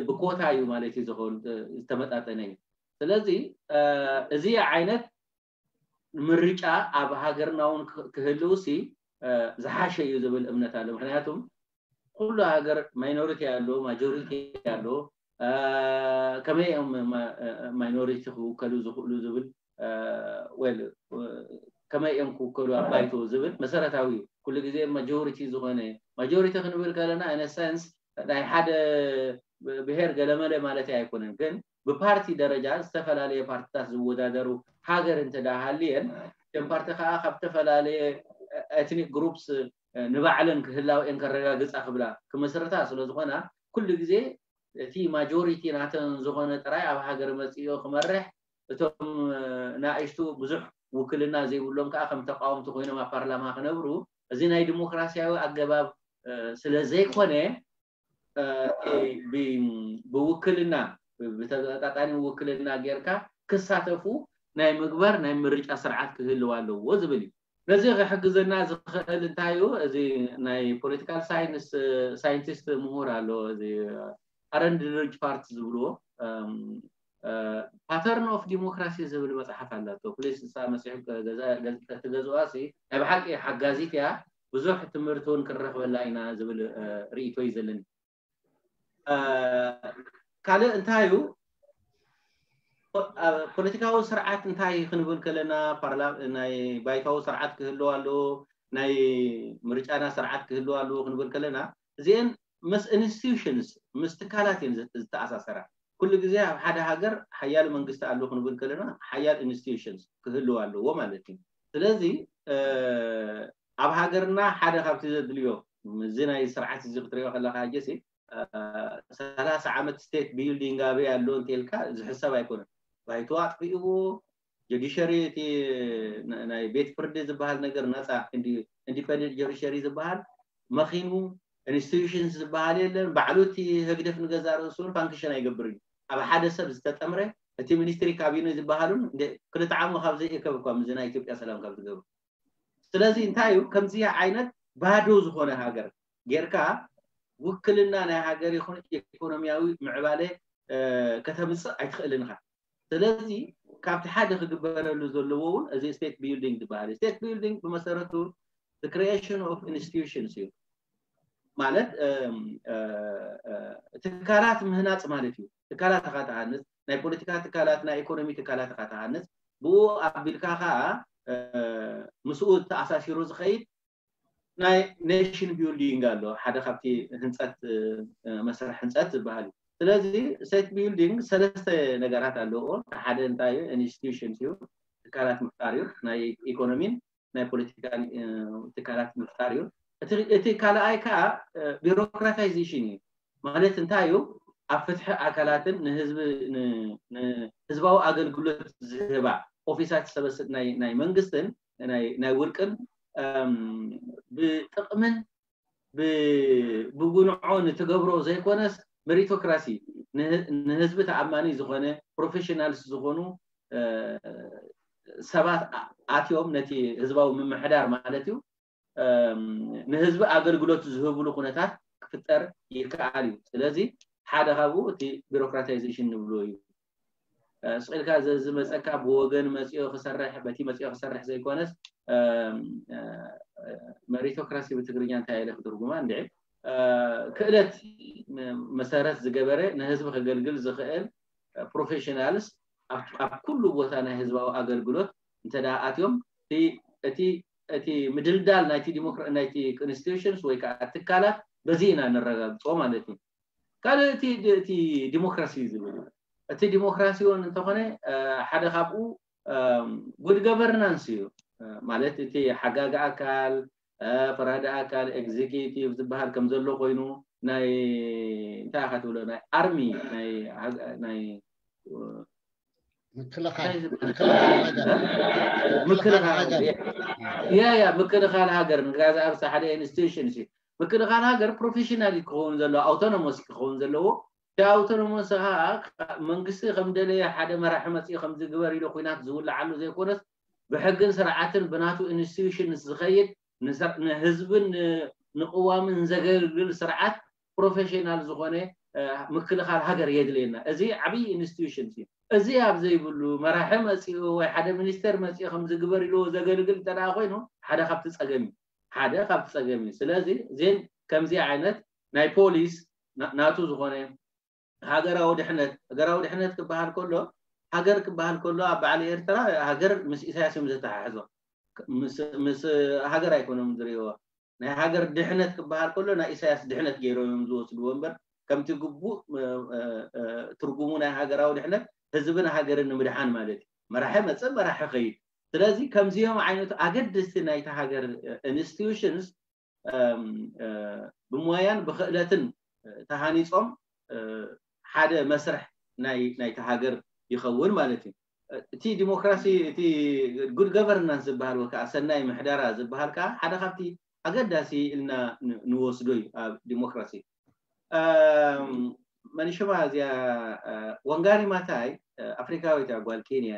ብኮታ እዩ ማለት እዩ ዝኸውን፣ ዝተመጣጠነ እዩ። ስለዚ እዚ ዓይነት ምርጫ ኣብ ሃገርና እውን ክህልው ሲ ዝሓሸ እዩ ዝብል እምነት ኣሎ። ምክንያቱም ኩሉ ሃገር minority ኣሎ፣ majority ኣሎ። ከመይ እዮም minority ክውከሉ ዝኽእሉ ዝብል፣ well፣ ከመይ እዮም ክውከሉ ኣብ ባይቶ ዝብል መሰረታዊ እዩ። ኩሉ ግዜ majority ዝኾነ፣ majority ክንብል ከለና in a sense ናይ ሓደ ብሄር ገለመለ ማለት ኣይኮነን፣ ግን ብፓርቲ ደረጃ ዝተፈላለየ ፓርቲታት ዝወዳደሩ ሃገር እንተ ደኣ ሃልየን፣ እተን ፓርቲ ከዓ ካብ ዝተፈላለየ ethnic groups ንባዕለን ክህላውኤን ከረጋግፃ ክብላ ክመስርታ ስለ ዝኾና፣ ኩሉ ግዜ እቲ majority ናተን ዝኾነ ጥራይ ኣብ ሃገር መፅዮ ክመርሕ፣ እቶም ናእሽቱ ብዙሕ ውክልና ዘይብሎም ከዓ ከም ተቃወምቲ ኮይኖም ኣብ ፓርላማ ክነብሩ፣ እዚ ናይ ዲሞክራሲያዊ ኣገባብ ስለ ዘይኮነ፣ ብውክልና፣ ብተመጣጣኒ ውክልና ጌርካ ክሳተፉ ናይ ምግባር ናይ ምርጫ ስርዓት ክህልው ኣለዎ ዝብል እዩ። ነዚ ክሕግዘና ዝኽእል እንታይ እዩ? እዚ ናይ political science scientist ምሁር ኣሎ፣ እዚ ኣረንድሪጅ ፓርት ዝብልዎ pattern of democracy ዝብል መፅሓፍ ኣላቶ። ፕሊስ እሳ መፅሑ ትገዝዋ ሲ ናይ ብሓቂ ሓጋዚት እያ። ብዙሕ ትምህርቲ እውን ክንረኽበላ ኢና ዝብል ርእይቶ እዩ ዘለኒ። ካልእ እንታይ እዩ? ፖለቲካዊ ስርዓት እንታይ ክንብል ከለና፣ ናይ ባይታዊ ስርዓት ክህልው ኣለዎ፣ ናይ ምርጫና ስርዓት ክህልው ኣለዎ ክንብል ከለና፣ እዚአን ምስ institutions፣ ምስ ትካላት እየን ዝተኣሳሰራ። ኩሉ ግዜ ኣብ ሓደ ሃገር ሓያል መንግስቲ ኣሎ ክንብል ከለና፣ ሓያል institutions ክህልው ኣለዎ ማለት እዩ። ስለዚ ኣብ ሃገርና ሓደ ካብቲ ዘድልዮ፣ እዚ ናይ ስርዓት እዚ ክትሪኦ ከለካ፣ ሕጂ ሰላሳ ዓመት state building ኣበይ ኣሎ እንተልካ ዝሕሰብ ኣይኮነን። ባይቶ ኣጥፊእዎ፣ ጀዲሸሪ፣ እቲ ናይ ቤት ፍርዲ ዝበሃል ነገር፣ ነፃ independent ጀዲሸሪ ዝበሃል መኺኑ፣ institutions ዝበሃል የለን። ባዕሉ እቲ ህግደፍ ንገዛ ርእሱ function ኣይገብርን እዩ። ኣብ ሓደ ሰብ ዝተጠምረ፣ እቲ ሚኒስትሪ ካቢነ ዝበሃሉን ክልተ ዓሞ ካብ ዘይእከብ እኳ ምስዚ ናይ ኢትዮጵያ ሰላም ካብ ዝገብሩ። ስለዚ እንታይ እዩ፣ ከምዚ ዓይነት ባዶ ዝኾነ ሃገር ጌርካ ውክልና ናይ ሃገር ይኹን ኢኮኖሚያዊ ምዕባለ ከተምፅእ ኣይትኽእልን ኢኻ። ስለዚ ካብቲ ሓደ ክግበረሉ ዘለዎ እውን እዚ state building ዝበሃል እዩ። State building ብመሰረቱ the creation of institutions እዩ። ማለት ትካላት ምህናፅ ማለት እዩ። ትካላት ኢኻ ትሃንፅ፣ ናይ ፖለቲካ ትካላት፣ ናይ ኢኮኖሚ ትካላት ኢኻ ትሃንፅ። ብኡ ኣቢልካ ከዓ ምስኡ ተኣሳሲሩ ዝኸይድ ናይ nation building ኣሎ። ሓደ ካብቲ ህንፀት፣ መስርሕ ህንፀት ዝበሃል እዩ። ስለዚ state building ሰለስተ ነገራት ኣለዎ። ሓደ እንታይ እዩ? Institutions እዩ፣ ትካላት ምፍጣር እዩ፣ ናይ ኢኮኖሚን ናይ ፖለቲካን ትካላት ምፍጣር እዩ። እቲ ካልኣይ ከዓ bureaucratization እዩ። ማለት እንታይ እዩ? ኣብ ፍትሒ ኣካላትን ንህዝባዊ ኣገልግሎት ዝህባ ኦፊሳት ሰበስልጣን ናይ መንግስትን ናይ ውልቅን ብጥቕምን ብጉንዖ ንትገብሮ ዘይኮነስ፣ ሜሪቶክራሲ፣ ንህዝቢ ተኣማኒ ዝኾነ፣ ፕሮፌሽናልስ ዝኾኑ ሰባት ኣትዮም ነቲ ህዝባዊ ምምሕዳር ማለት እዩ፣ ንህዝቢ ኣገልግሎት ዝህብሉ ኩነታት ክፍጠር ይከኣል እዩ። ስለዚ ሓደ ካብኡ እቲ ቢሮክራታይዜሽን ንብሎ እዩ። ስቕ ኢልካ ዝመፀካ ብወገን መፅኦ ክሰርሕ፣ በቲ መፅኦ ክሰርሕ ዘይኮነስ፣ ሜሪቶክራሲ ብትግርኛ እንታይ ኢለ ክትርጉማ እንድዒ፣ ክእለት መሰረት ዝገበረ ንህዝቢ ከገልግል ዝኽእል ፕሮፌሽናልስ ኣብ ኩሉ ቦታ ናይ ህዝባዊ ኣገልግሎት እንተ ኣትዮም፣ እቲ እቲ ምድልዳል ናይቲ ናይቲ ኮንስቲቱሽንስ ወይ ከዓ ትካላት በዚ ኢና ንረጋግፆ ማለት እዩ። ካልእ እቲ ዲሞክራሲ ዝብል፣ እቲ ዲሞክራሲ እውን እንተኾነ ሓደ ካብኡ ጉድ ገቨርናንስ እዩ። ማለት እቲ ሓጋጊ ኣካል፣ ፈራዲ ኣካል፣ ኤግዚኪቲቭ ዝበሃል ከም ዘሎ ኮይኑ፣ ናይ እንታይ ኢኻ ትብሎ ናይ ኣርሚ ናይ ሃገ- ናይ ምክልኻል እንታይ ዝብሃል? ምክልኻል ሃገር ምክልኻል ሃገር። ያ ያ ምክልኻል ሃገር ንጋዛ ኣብ ሓደ ኢንስቲትዩሽን ሲ ምክልኻል ሃገር ፕሮፌሽናል ክኸውን ዘለዎ ኣውቶኖሞስ ክኸውን ዘለዎ እቲ ኣውቶኖሞስ ከዓ መንግስቲ ከም ደለየ ሓደ መራሒ መፅኡ ከም ዝግበር ኢሉ ኩናት ዝውልዓሉ ዘይኮነስ ብሕግን ስርዓትን ብናቱ ኢንስቲትዩሽን ዝኸይድ ንሰ- ንህዝብን ን- ንቅዋምን ዘገልግል ስርዓት ፕሮፌሽናል ዝኾነ እ፣ ምክልኻል ሃገር የድልየና። እዚ ዓብዪ ኢንስቲትዩሽን እዩ። እዚ ኣብ ዘይብሉ መራሒ መፂኡ ወይ ሓደ ሚኒስተር መፂኡ ከም ዝግበር ኢሉ ዘገልግል እንተ ደኣ ኮይኑ ሓደ ካብቲ ፀገም እዩ። ሓደ ካብቲ ፀገም እዩ። ስለዚ ዜን ከምዚ ዓይነት ናይ ፖሊስ ና- ናቱ ዝኾነ ሃገራዊ ድሕነት ሃገራዊ ድሕነት ክበሃል ከሎ ሃገር ክበሃል ከሎ ኣብ በዓል ኤርትራ ሃገር ምስ ኢሳያስ እዮም ዘተሓሕዞ ምስ ምስ ሃገር ኣይኮኖም ዝርእይዎ ናይ ሃገር ድሕነት ክበሃል ከሎ ናይ ኢሳያስ ድሕነት ገይሮም እዮም ዝወስድዎ እምበር ከምቲ ግቡእ እ፣ እ፣ እ፣ ትርጉሙ ናይ ሃገራዊ ድሕነት ህዝብን ሃገርን ንምድሓን ማለት እዩ መራሒ መፅእ መራሒ ኸይድ ስለዚ ከምዚኦም ዓይነት ኣገደስቲ ናይቲ ሃገር ኢንስቲትዩሽንስ ብሞያን ብክእለትን ተሃኒፆም ሓደ መስርሕ ናይቲ ሃገር ይኸውን ማለት እዩ። እቲ ዲሞክራሲ እቲ ጉድ ገቨርናንስ ዝበሃል ወይ ከዓ ሰናይ ምሕደራ ዝበሃል ከዓ ሓደ ካብቲ ኣገዳሲ ኢልና ንወስዶ እዩ ኣብ ዲሞክራሲ። መኒሽማ እዚኣ ወንጋሪ ማታይ ኣፍሪካዊት እያ ጓል ኬንያ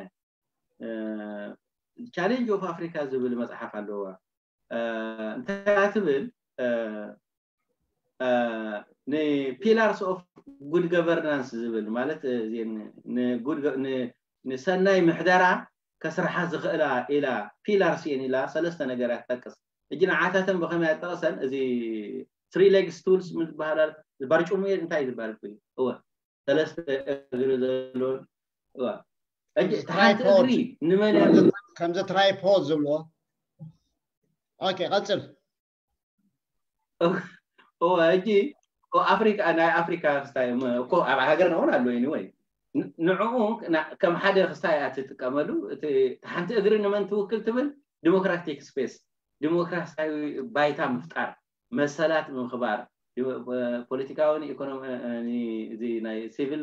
ቻሌንጅ ኦፍ ኣፍሪካ ዝብል መፅሓፍ ኣለዋ። እንታይ ትብል ንፒላርስ ኦፍ ጉድ ገቨርናንስ ዝብል ማለት ንሰናይ ምሕደራ ከስርሓ ዝኽእላ ኢላ ፒላርስ እየን ኢላ ሰለስተ ነገራት ጠቅስ እጂ ንዓታተን ብኸመይ ኣጠቕሰን እዚ ትሪ ሌግ ስቱልስ ዝበሃላ ባርጭሙ እንታይ ዝበሃል እወ ሰለስተ እግሪ ዘለዎን እዋ ሕጂ ሓንቲ እግሪ ንመን እያ ከምዚ ትራይፖድ ዝብልዎ ኦኬ ቀፅል እወ ሕጂ ኣፍሪካ ናይ ኣፍሪካ ክስታይ እኮ ኣብ ሃገርና እውን ኣሎ ወይ ንዕኡ ከም ሓደ ክስታይ እያ ትጥቀመሉ እቲ ሓንቲ እግሪ ንመን ትውክል ትብል ዲሞክራቲክ ስፔስ ዲሞክራሲያዊ ባይታ ምፍጣር መሰላት ምኽባር ፖለቲካውን ኢኮኖሚ ናይ ሲቪል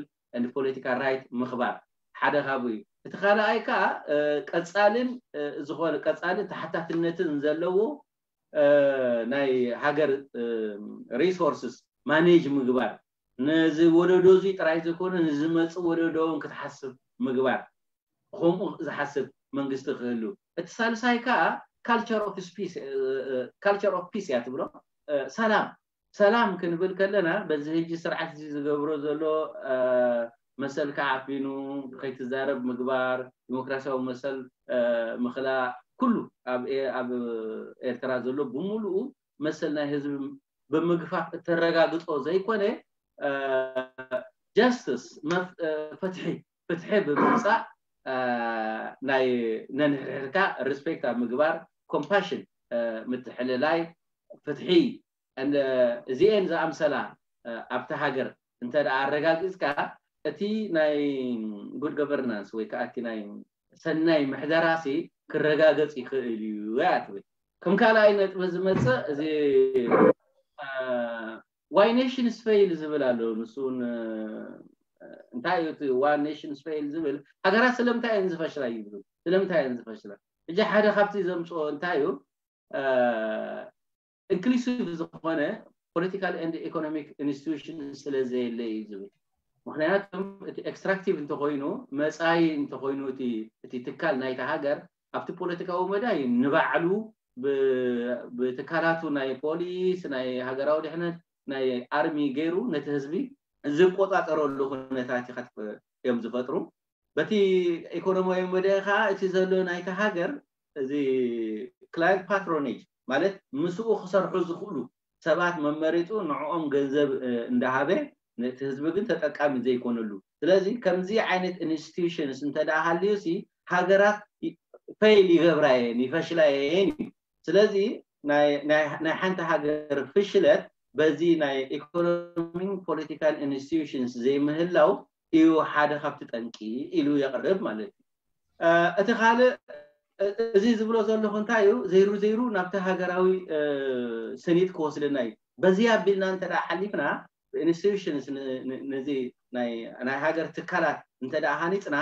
ፖለቲካል ራይት ምኽባር ሓደ ካብኡ እዩ። እቲ ካልኣይ ከዓ ቀፃልን ዝኾነ ቀፃልን ተሓታትነትን ዘለዎ ናይ ሃገር ሪሶርስስ ማኔጅ ምግባር ነዚ ወለዶ እዚ ጥራይ ዘይኮነ ንዝመፅእ ወለዶ እውን ክትሓስብ ምግባር ከምኡ ዝሓስብ መንግስቲ ክህሉ እቲ ሳልሳይ ከዓ ካልቸር ኦፍ ፒስ እያ ትብሎ ሰላም ሰላም ክንብል ከለና በዚ ህጂ ስርዓት እዚ ዝገብሮ ዘሎ መሰልካ ዓፊኑ ከይትዛረብ ምግባር ዲሞክራሲያዊ መሰል ምክላእ ኩሉ ኣብ ኤርትራ ዘሎ ብምሉኡ መሰል ናይ ህዝቢ ብምግፋፍ እተረጋግፆ ዘይኮነ ጀስትስ ፍትሒ ፍትሒ ብምምፃእ ናይ ነንሕድሕድካ ሪስፔክት ኣብ ምግባር ኮምፓሽን ምትሕልላይ ፍትሒ እዚኤን ዝኣምሰላ ኣብቲ ሃገር እንተ ኣረጋጊፅካ እቲ ናይ ጉድ ገቨርናንስ ወይ ከዓ እቲ ናይ ሰናይ ምሕደራሲ ክረጋገፅ ይኽእል እዩ እያ ትብል ከም ካልኣይ ነጥቢ ዝመፅእ እዚ ዋይ ኔሽንስ ፌይል ዝብል ኣሎ ንሱን እንታይ እዩ ዋን ኔሽንስ ፌይል ዝብል ሃገራት ስለምንታይ እየን ዝፈሽላ እዩ ዝብል ስለምንታይ እየን ዝፈሽላ እጂ ሓደ ካብቲ ዘምፅኦ እንታይ እዩ ኢንክሉሲቭ ዝኾነ ፖለቲካል ኤንድ ኢኮኖሚክ ኢንስቲቱሽን ስለ ዘየለ እዩ ዝብል ምክንያቱም እቲ ኤክስትራክቲቭ እንተኮይኑ መፃይ እንተኮይኑ እቲ ትካል ናይቲ ሃገር ኣብቲ ፖለቲካዊ መዳይ ንባዕሉ ብትካላቱ ናይ ፖሊስ ናይ ሃገራዊ ድሕነት ናይ ኣርሚ ገይሩ ነቲ ህዝቢ ዝቆፃፀረሉ ኩነታት እዮም ዝፈጥሩ በቲ ኢኮኖሚያዊ መዳይ ከዓ እቲ ዘሎ ናይቲ ሃገር እዚ ክላይንት ፓትሮኔጅ ማለት ምስኡ ክሰርሑ ዝኽእሉ ሰባት መመሪፁ ንዕኦም ገንዘብ እንዳሃበ ነቲ ህዝቢ ግን ተጠቃሚ ዘይኮነሉ ስለዚ ከምዚ ዓይነት ኢንስቲቱሽንስ እንተ ሃልዩ ሲ ሃገራት ፌይል ይገብራ የን ይፈሽላ የን እዩ ስለዚ ናይ ሓንቲ ሃገር ፍሽለት በዚ ናይ ኢኮኖሚ ፖለቲካል ኢንስቲቱሽንስ ዘይምህላው እዩ ሓደ ካብቲ ጠንቂ ኢሉ የቕርብ ማለት እዩ እቲ ካልእ እዚ ዝብሎ ዘለኹ እንታይ እዩ ዘይሩ ዘይሩ ናብቲ ሃገራዊ ስኒት ክወስደና እዩ በዚ ኣቢልና እንተ ደኣ ሓሊፍና ኢንስቲትዩሽንስ ነዚ ናይ ናይ ሃገር ትካላት እንተ ደኣ ሃኒፅና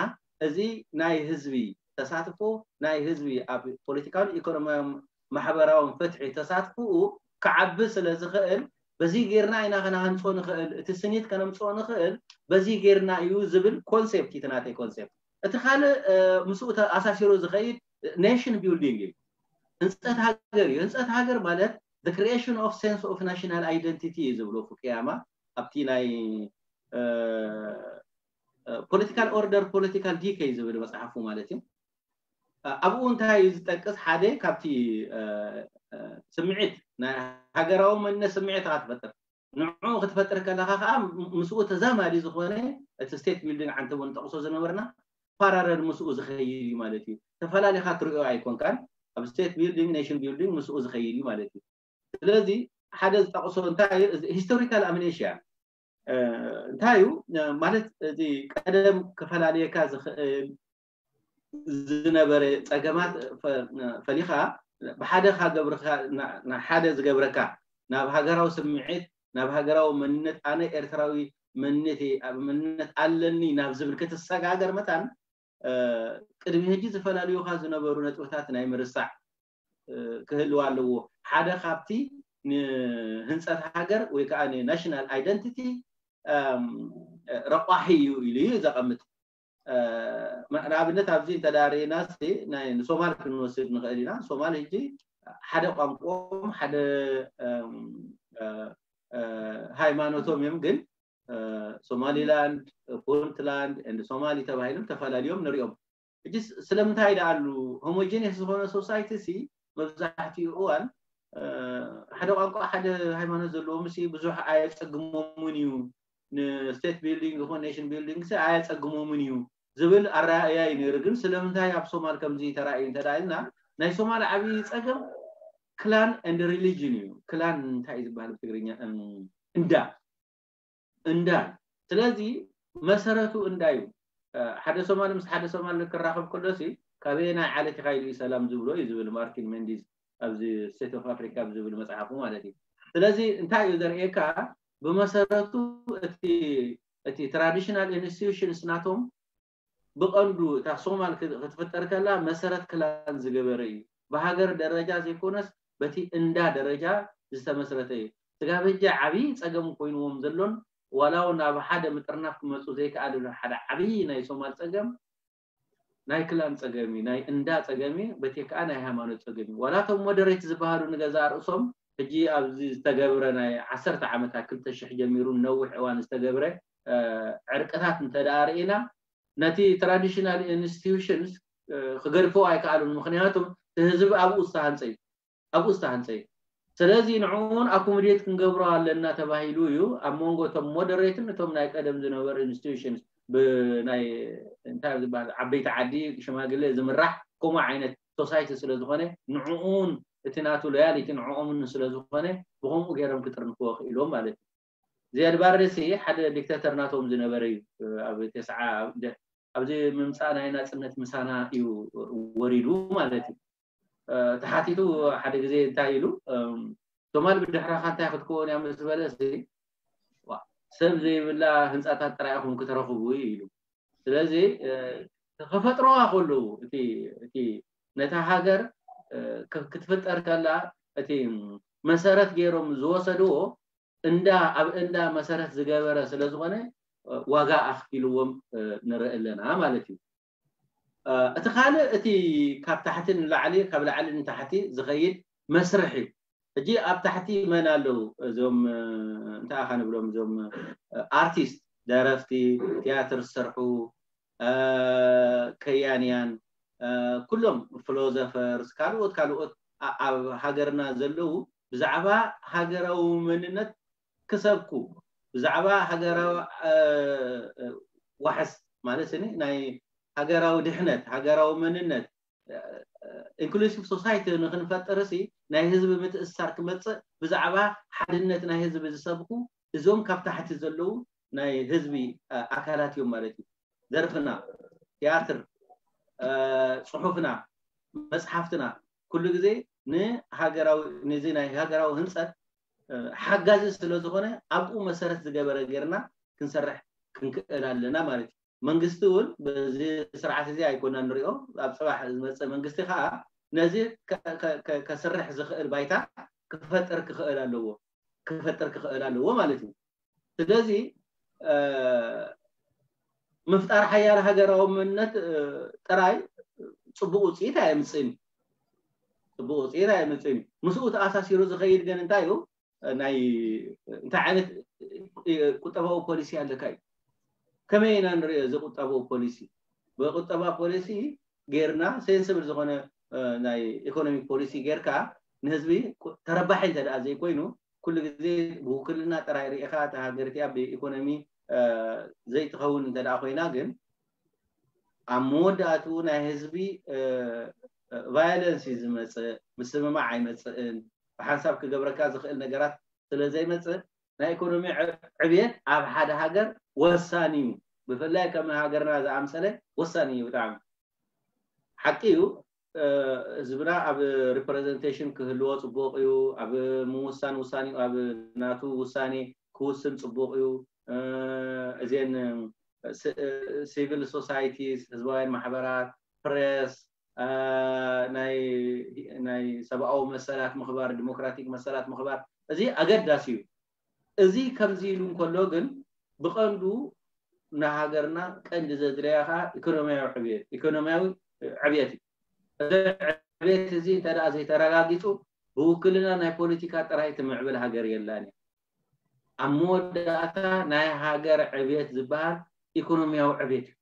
እዚ ናይ ህዝቢ ተሳትፎ ናይ ህዝቢ ኣብ ፖለቲካውን ኢኮኖሚያውን ማሕበራውን ፍትሒ ተሳትፎኡ ክዓቢ ስለ ዝኽእል በዚ ጌርና ኢና ከነሃንፆ ንኽእል፣ እቲ ስኒት ከነምፅኦ ንኽእል በዚ ጌርና እዩ ዝብል ኮንሴፕት እዩ እቲ ናተይ ኮንሴፕት። እቲ ካልእ ምስኡ ተኣሳሲሩ ዝኸይድ ኔሽን ቢልዲንግ እዩ፣ ህንፀት ሃገር እዩ። ህንፀት ሃገር ማለት the creation of sense of national identity እዩ ዝብሎ ፉኩያማ ኣብቲ ናይ political order political decay ዝብል መፅሓፉ ማለት እዩ። ኣብኡ እንታይ እዩ ዝጠቅስ? ሓደ ካብቲ ስምዒት ናይ ሃገራዊ መንነት ስምዒት ኢኻ ትፈጥር። ንዕኡ ክትፈጥር ከለኻ ከዓ ምስኡ ተዛማዲ ዝኾነ እቲ ስቴት ቢልዲንግ ዓንተ እውን ጠቕሶ ዝነበርና ፓራለል ምስኡ ዝኸይድ እዩ ማለት እዩ። ተፈላሊኻ ትሪኦ ኣይኮንካን። ኣብ ስቴት ቢልዲንግ ኔሽን ቢልዲንግ ምስኡ ዝኸይድ እዩ ማለት እዩ። ስለዚ ሓደ ዝጠቕሶ እንታይ እዩ? ሂስቶሪካል ኣምኔሽያ እንታይ እዩ ማለት? እዚ ቀደም ክፈላለየካ ዝኽእል ዝነበረ ፀገማት ፈሊኻ ብሓደ ካብ ገብርካ ሓደ ዝገብረካ ናብ ሃገራዊ ስምዒት ናብ ሃገራዊ መንነት ኣነ ኤርትራዊ መንነት መንነት ኣለኒ ናብ ዝብል ክትሰጋገር መታን ቅድሚ ሕጂ ዝፈላልዩኻ ዝነበሩ ነጥብታት ናይ ምርሳዕ ክህልው ኣለዎ። ሓደ ካብቲ ንህንፀት ሃገር ወይ ከዓ ንናሽናል ኣይደንቲቲ ረቋሒ እዩ ኢሉ እዩ ዘቐምጥ። ንኣብነት ኣብዚ እንተዳርና ናይ ንሶማል ክንወስድ ንኽእል ኢና። ሶማል ሕጂ ሓደ ቋንቋም ሓደ ሃይማኖቶም እዮም፣ ግን ሶማሊላንድ፣ ፑንትላንድ ን ሶማሊ ተባሂሎም ተፈላለዮም ንሪኦም። ሕጂ ስለምንታይ ደኣሉ ሆሞጂኒየስ ዝኾነ ሶሳይቲ ሲ መብዛሕትኡ እዋን ሓደ ቋንቋ ሓደ ሃይማኖት ዘለዎም ሲ ብዙሕ ኣየፀግሞምን እዩ፣ ንስቴት ቢልዲንግ ይኹን ኔሽን ቢልዲንግ ሲ ኣየፀግሞምን እዩ ዝብል ኣረኣእያ እዩ ነይሩ። ግን ስለምንታይ ኣብ ሶማል ከምዚ ተራእዩ እንተ ኢልና ናይ ሶማል ዓብዪ ፀገም ክላን ኤንድ ሪሊጅን እዩ። ክላን እንታይ እዩ ዝበሃል ብትግርኛ? እንዳ እንዳ ስለዚ መሰረቱ እንዳ እዩ። ሓደ ሶማሊ ምስ ሓደ ሶማሊ ክራኸብ ከሎ ሲ ካበየናይ ዓለት ኢኻ ኢሉ እዩ ሰላም ዝብሎ እዩ ዝብል ማርቲን ሜንዲዝ ኣብዚ ስቴት ኦፍ ኣፍሪካ ዝብል መፅሓፉ ማለት እዩ። ስለዚ እንታይ እዩ ዘርእየካ? ብመሰረቱ እቲ እቲ ትራዲሽናል ኢንስቲትዩሽንስ ናቶም ብቐንዱ እታ ሶማል ክትፍጠር ከላ መሰረት ክላን ዝገበረ እዩ። ብሃገር ደረጃ ዘይኮነስ በቲ እንዳ ደረጃ ዝተመስረተ እዩ። ስጋብ ሕጂ ዓብዪ ፀገም ኮይንዎም ዘሎን ዋላ እውን ናብ ሓደ ምጥርናፍ ክመፁ ዘይከኣልሉ ሓደ ዓብዪ ናይ ሶማል ፀገም ናይ ክላን ፀገም እዩ፣ ናይ እንዳ ፀገም እዩ፣ በቲ ከዓ ናይ ሃይማኖት ፀገም እዩ። ዋላ እቶም ሞደሬት ዝበሃሉ ንገዛ ርእሶም ሕጂ ኣብዚ ዝተገብረ ናይ ዓሰርተ ዓመታት ክልተ ሽሕ ጀሚሩ ነዊሕ እዋን ዝተገብረ ዕርቅታት እንተ ደኣ ርኢና ነቲ ትራዲሽናል ኢንስቲትዩሽንስ ክገድፍዎ ኣይከኣሉን። ምክንያቱም እቲ ህዝቢ ኣብኡ ዝተሃንፀ እዩ፣ ኣብኡ ዝተሃንፀ እዩ። ስለዚ ንዕኡን ኣኮሞዴት ክንገብሮ ኣለና ተባሂሉ እዩ ኣብ መንጎ እቶም ሞደሬትን እቶም ናይ ቀደም ዝነበሩ ኢንስቲትዩሽንስ ብናይ እንታይ ዝበሃል ዓበይቲ ዓዲ ሽማግሌ ዝምራሕ ከምኡ ዓይነት ሶሳይቲ ስለ ዝኾነ ንዕኡን እቲ ናቱ ሎያሊቲ ንዕኦምን ስለ ዝኾነ ብኸምኡ ገይሮም ክጥርንፍዎ ክኢሎም ማለት እዩ። ዚያድ ባሬ ሲ ሓደ ዲክታተር ናቶም ዝነበረ እዩ። ኣብ ተስዓ ኣብዚ ምምፃእ ናይ ናፅነት ምሳና እዩ ወሪዱ ማለት እዩ። ተሓቲቱ ሓደ ግዜ እንታይ ኢሉ ሶማል ብድሕራኻ እንታይ ክትከውን እያ ምስ በለ ሰብ ዘይብላ ህንፃታት ጥራይ ኢኹም ክትረኽቡ ኢሉ። ስለዚ ከፈጥሮዋ ከለዉ እቲ ነታ ሃገር ክትፍጠር ከላ እቲ መሰረት ገይሮም ዝወሰድዎ እንዳ ኣብ እንዳ መሰረት ዝገበረ ስለ ዝኾነ ዋጋ ኣኽፊልዎም ንርኢ ኣለና ማለት እዩ። እቲ ካልእ እቲ ካብ ታሕቲ ንላዕሊ ካብ ላዕሊ ንታሕቲ ዝኸይድ መስርሕ እዩ። ሕጂ ኣብ ታሕቲ መን ኣለዉ? እዞም እንታይ ኢኻ ንብሎም እዞም ኣርቲስት፣ ደረፍቲ፣ ቲያትር ዝሰርሑ፣ ከያንያን፣ ኩሎም ፊሎዞፈርስ፣ ካልኦት ካልኦት ኣብ ሃገርና ዘለዉ ብዛዕባ ሃገራዊ መንነት ክሰብኩ ብዛዕባ ሃገራዊ ዋሕስ ማለት ናይ ሃገራዊ ድሕነት ሃገራዊ መንነት ኢንክሉሲቭ ሶሳይቲ ንክንፈጥር ሲ ናይ ህዝቢ ምትእስሳር ክመፅእ ብዛዕባ ሓድነት ናይ ህዝቢ ዝሰብኩ እዞም ካብ ታሕቲ ዘለዉ ናይ ህዝቢ ኣካላት እዮም ማለት እዩ። ደርፍና፣ ቲያትር፣ ፅሑፍና፣ መፅሓፍትና ኩሉ ግዜ ንሃገራዊ ነዚ ናይ ሃገራዊ ህንፀት ሓጋዚ ስለ ዝኾነ ኣብኡ መሰረት ዝገበረ ጌርና ክንሰርሕ ክንክእል ኣለና ማለት እዩ። መንግስቲ እውን በዚ ስርዓት እዚ ኣይኮና ንሪኦ፣ ኣብ ፅባሕ ዝመፅእ መንግስቲ ከዓ ነዚ ከስርሕ ዝኽእል ባይታ ክፈጥር ክኽእል ኣለዎ ክፈጥር ክኽእል ኣለዎ ማለት እዩ። ስለዚ ምፍጣር ሓያል ሃገራዊ መንነት ጥራይ ፅቡቅ ውፅኢት ኣየምፅእን እዩ። ፅቡቅ ውፅኢት ኣየምፅእን እዩ። ምስኡ ተኣሳሲሩ ዝኸይድ ግን እንታይ እዩ? ናይ እንታይ ዓይነት ቁጠባዊ ፖሊሲ ኣለካ እዩ። ከመይ ኢና ንሪኦ እዚ ቁጠባዊ ፖሊሲ? ብቁጠባ ፖሊሲ ጌርና ሴንስብል ዝኾነ ናይ ኢኮኖሚክ ፖሊሲ ጌርካ ንህዝቢ ተረባሒ እንተ ደኣ ዘይኮይኑ ኩሉ ግዜ ብውክልና ጥራይ ርኢኻ እታ ሃገር እቲኣ ብኢኮኖሚ ዘይትኸውን እንተ ደኣ ኮይና ግን ኣብ መወዳእትኡ ናይ ህዝቢ ቫዮለንስ እዩ ዝመፅእ። ምስምማዕ ኣይመፅእን። ብሓንሳብ ክገብረካ ዝኽእል ነገራት ስለ ዘይመፅእ ናይ ኢኮኖሚ ዕብየት ኣብ ሓደ ሃገር ወሳኒ እዩ። ብፍላይ ከም ሃገርና ዝኣምሰለ ወሳኒ እዩ ብጣዕሚ። ሓቂ እዩ። ህዝብና ኣብ ሪፕሬዘንቴሽን ክህልዎ ፅቡቅ እዩ። ኣብ ምውሳን ውሳኔ ኣብ ናቱ ውሳኔ ክውስን ፅቡቅ እዩ። እዚን ሲቪል ሶሳይቲስ፣ ህዝባውያን ማሕበራት፣ ፕሬስ፣ ናይ ሰብኣዊ መሰላት ምኽባር፣ ዲሞክራቲክ መሰላት ምኽባር እዚ ኣገዳሲ እዩ። እዚ ከምዚ ኢሉ እንከሎ ግን ብቐንዱ ንሃገርና ቀንዲ ዘድለያ ከዓ ኢኮኖሚያዊ ዕብየት ኢኮኖሚያዊ ዕብየት እዩ። እዚ ዕብየት እዚ እንተ ዘይተረጋጊፁ ብውክልና ናይ ፖለቲካ ጥራይ ትምዕብል ሃገር የላን እያ። ኣብ መወዳእታ ናይ ሃገር ዕብየት ዝበሃል ኢኮኖሚያዊ ዕብየት እዩ።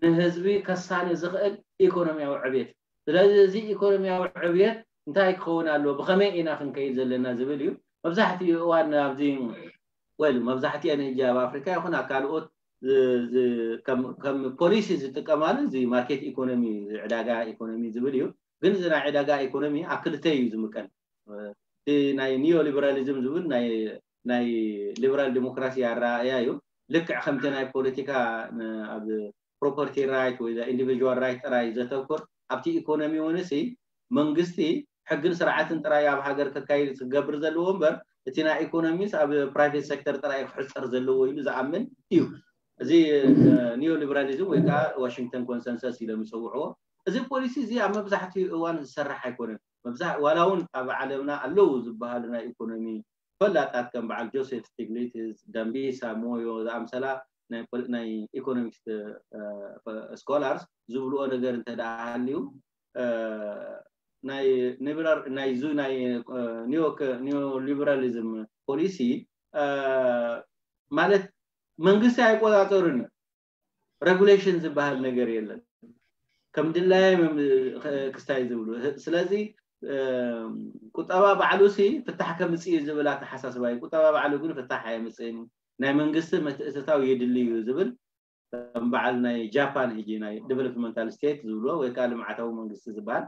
ንህዝቢ ከሳኒ ዝኽእል ኢኮኖሚያዊ ዕብየት። ስለዚ እዚ ኢኮኖሚያዊ ዕብየት እንታይ ክኸውን ኣለዎ? ብኸመይ ኢና ክንከይድ ዘለና ዝብል እዩ። መብዛሕትኡ እዋን ኣብዚ ወይ መብዛሕትኤን ሕጂ ኣብ ኣፍሪካ ይኹን ኣብ ካልኦት ከም ፖሊሲ ዝጥቀማሉ እዚ ማርኬት ኢኮኖሚ ዕዳጋ ኢኮኖሚ ዝብል እዩ። ግን እዚ ናይ ዕዳጋ ኢኮኖሚ ኣብ ክልተ እዩ ዝምቀል። እቲ ናይ ኒዮ ሊበራሊዝም ዝብል ናይ ሊበራል ዲሞክራሲ ኣረኣእያ እዩ። ልክዕ ከምቲ ናይ ፖለቲካ ኣብ ፕሮፐርቲ ራይት ወይ ኢንዲቪጁዋል ራይት ጥራይ ዘተኩር ኣብቲ ኢኮኖሚ እውን ሲ መንግስቲ ሕግን ስርዓትን ጥራይ ኣብ ሃገር ከካይድ ክገብር ዘለዎ እምበር እቲ ናይ ኢኮኖሚስ ኣብ ፕራይቬት ሴክተር ጥራይ ክሕፀር ዘለዎ ኢሉ ዝኣምን እዩ። እዚ ኒዮ ሊበራሊዝም ወይ ከዓ ዋሽንግተን ኮንሰንሰስ ኢሎም ይፀውዕዎ። እዚ ፖሊሲ እዚ ኣብ መብዛሕትኡ እዋን ዝሰርሕ ኣይኮነን። ዋላ እውን ኣብ ዓለምና ኣለዉ ዝበሃሉ ናይ ኢኮኖሚ ፈላጣት ከም በዓል ጆሴፍ ስቲግሊትስ፣ ዳምቢሳ ሞዮ ዝኣምሰላ ናይ ኢኮኖሚክስ ስኮላርስ ዝብልኦ ነገር እንተ ደኣ ሃልዩ ናይ ኒዮ ኒዮ ሊበራሊዝም ፖሊሲ ማለት መንግስቲ ኣይቆፃፀሩን እዩ። ሬጉሌሽን ዝበሃል ነገር የለን። ከም ድላዮም ክስታይ ዝብሉ። ስለዚ ቁጠባ ባዕሉ ሲ ፍታሕ ከምፅእ እዩ ዝብል ኣተሓሳስባ እዩ። ቁጠባ ባዕሉ ግን ፍታሕ ኣየምፅእን እዩ። ናይ መንግስቲ ምትእትታው የድሊ እዩ ዝብል ከም በዓል ናይ ጃፓን ሕጂ ናይ ዲቨሎፕመንታል ስቴት ዝብልዎ ወይ ከዓ ልምዓታዊ መንግስቲ ዝበሃል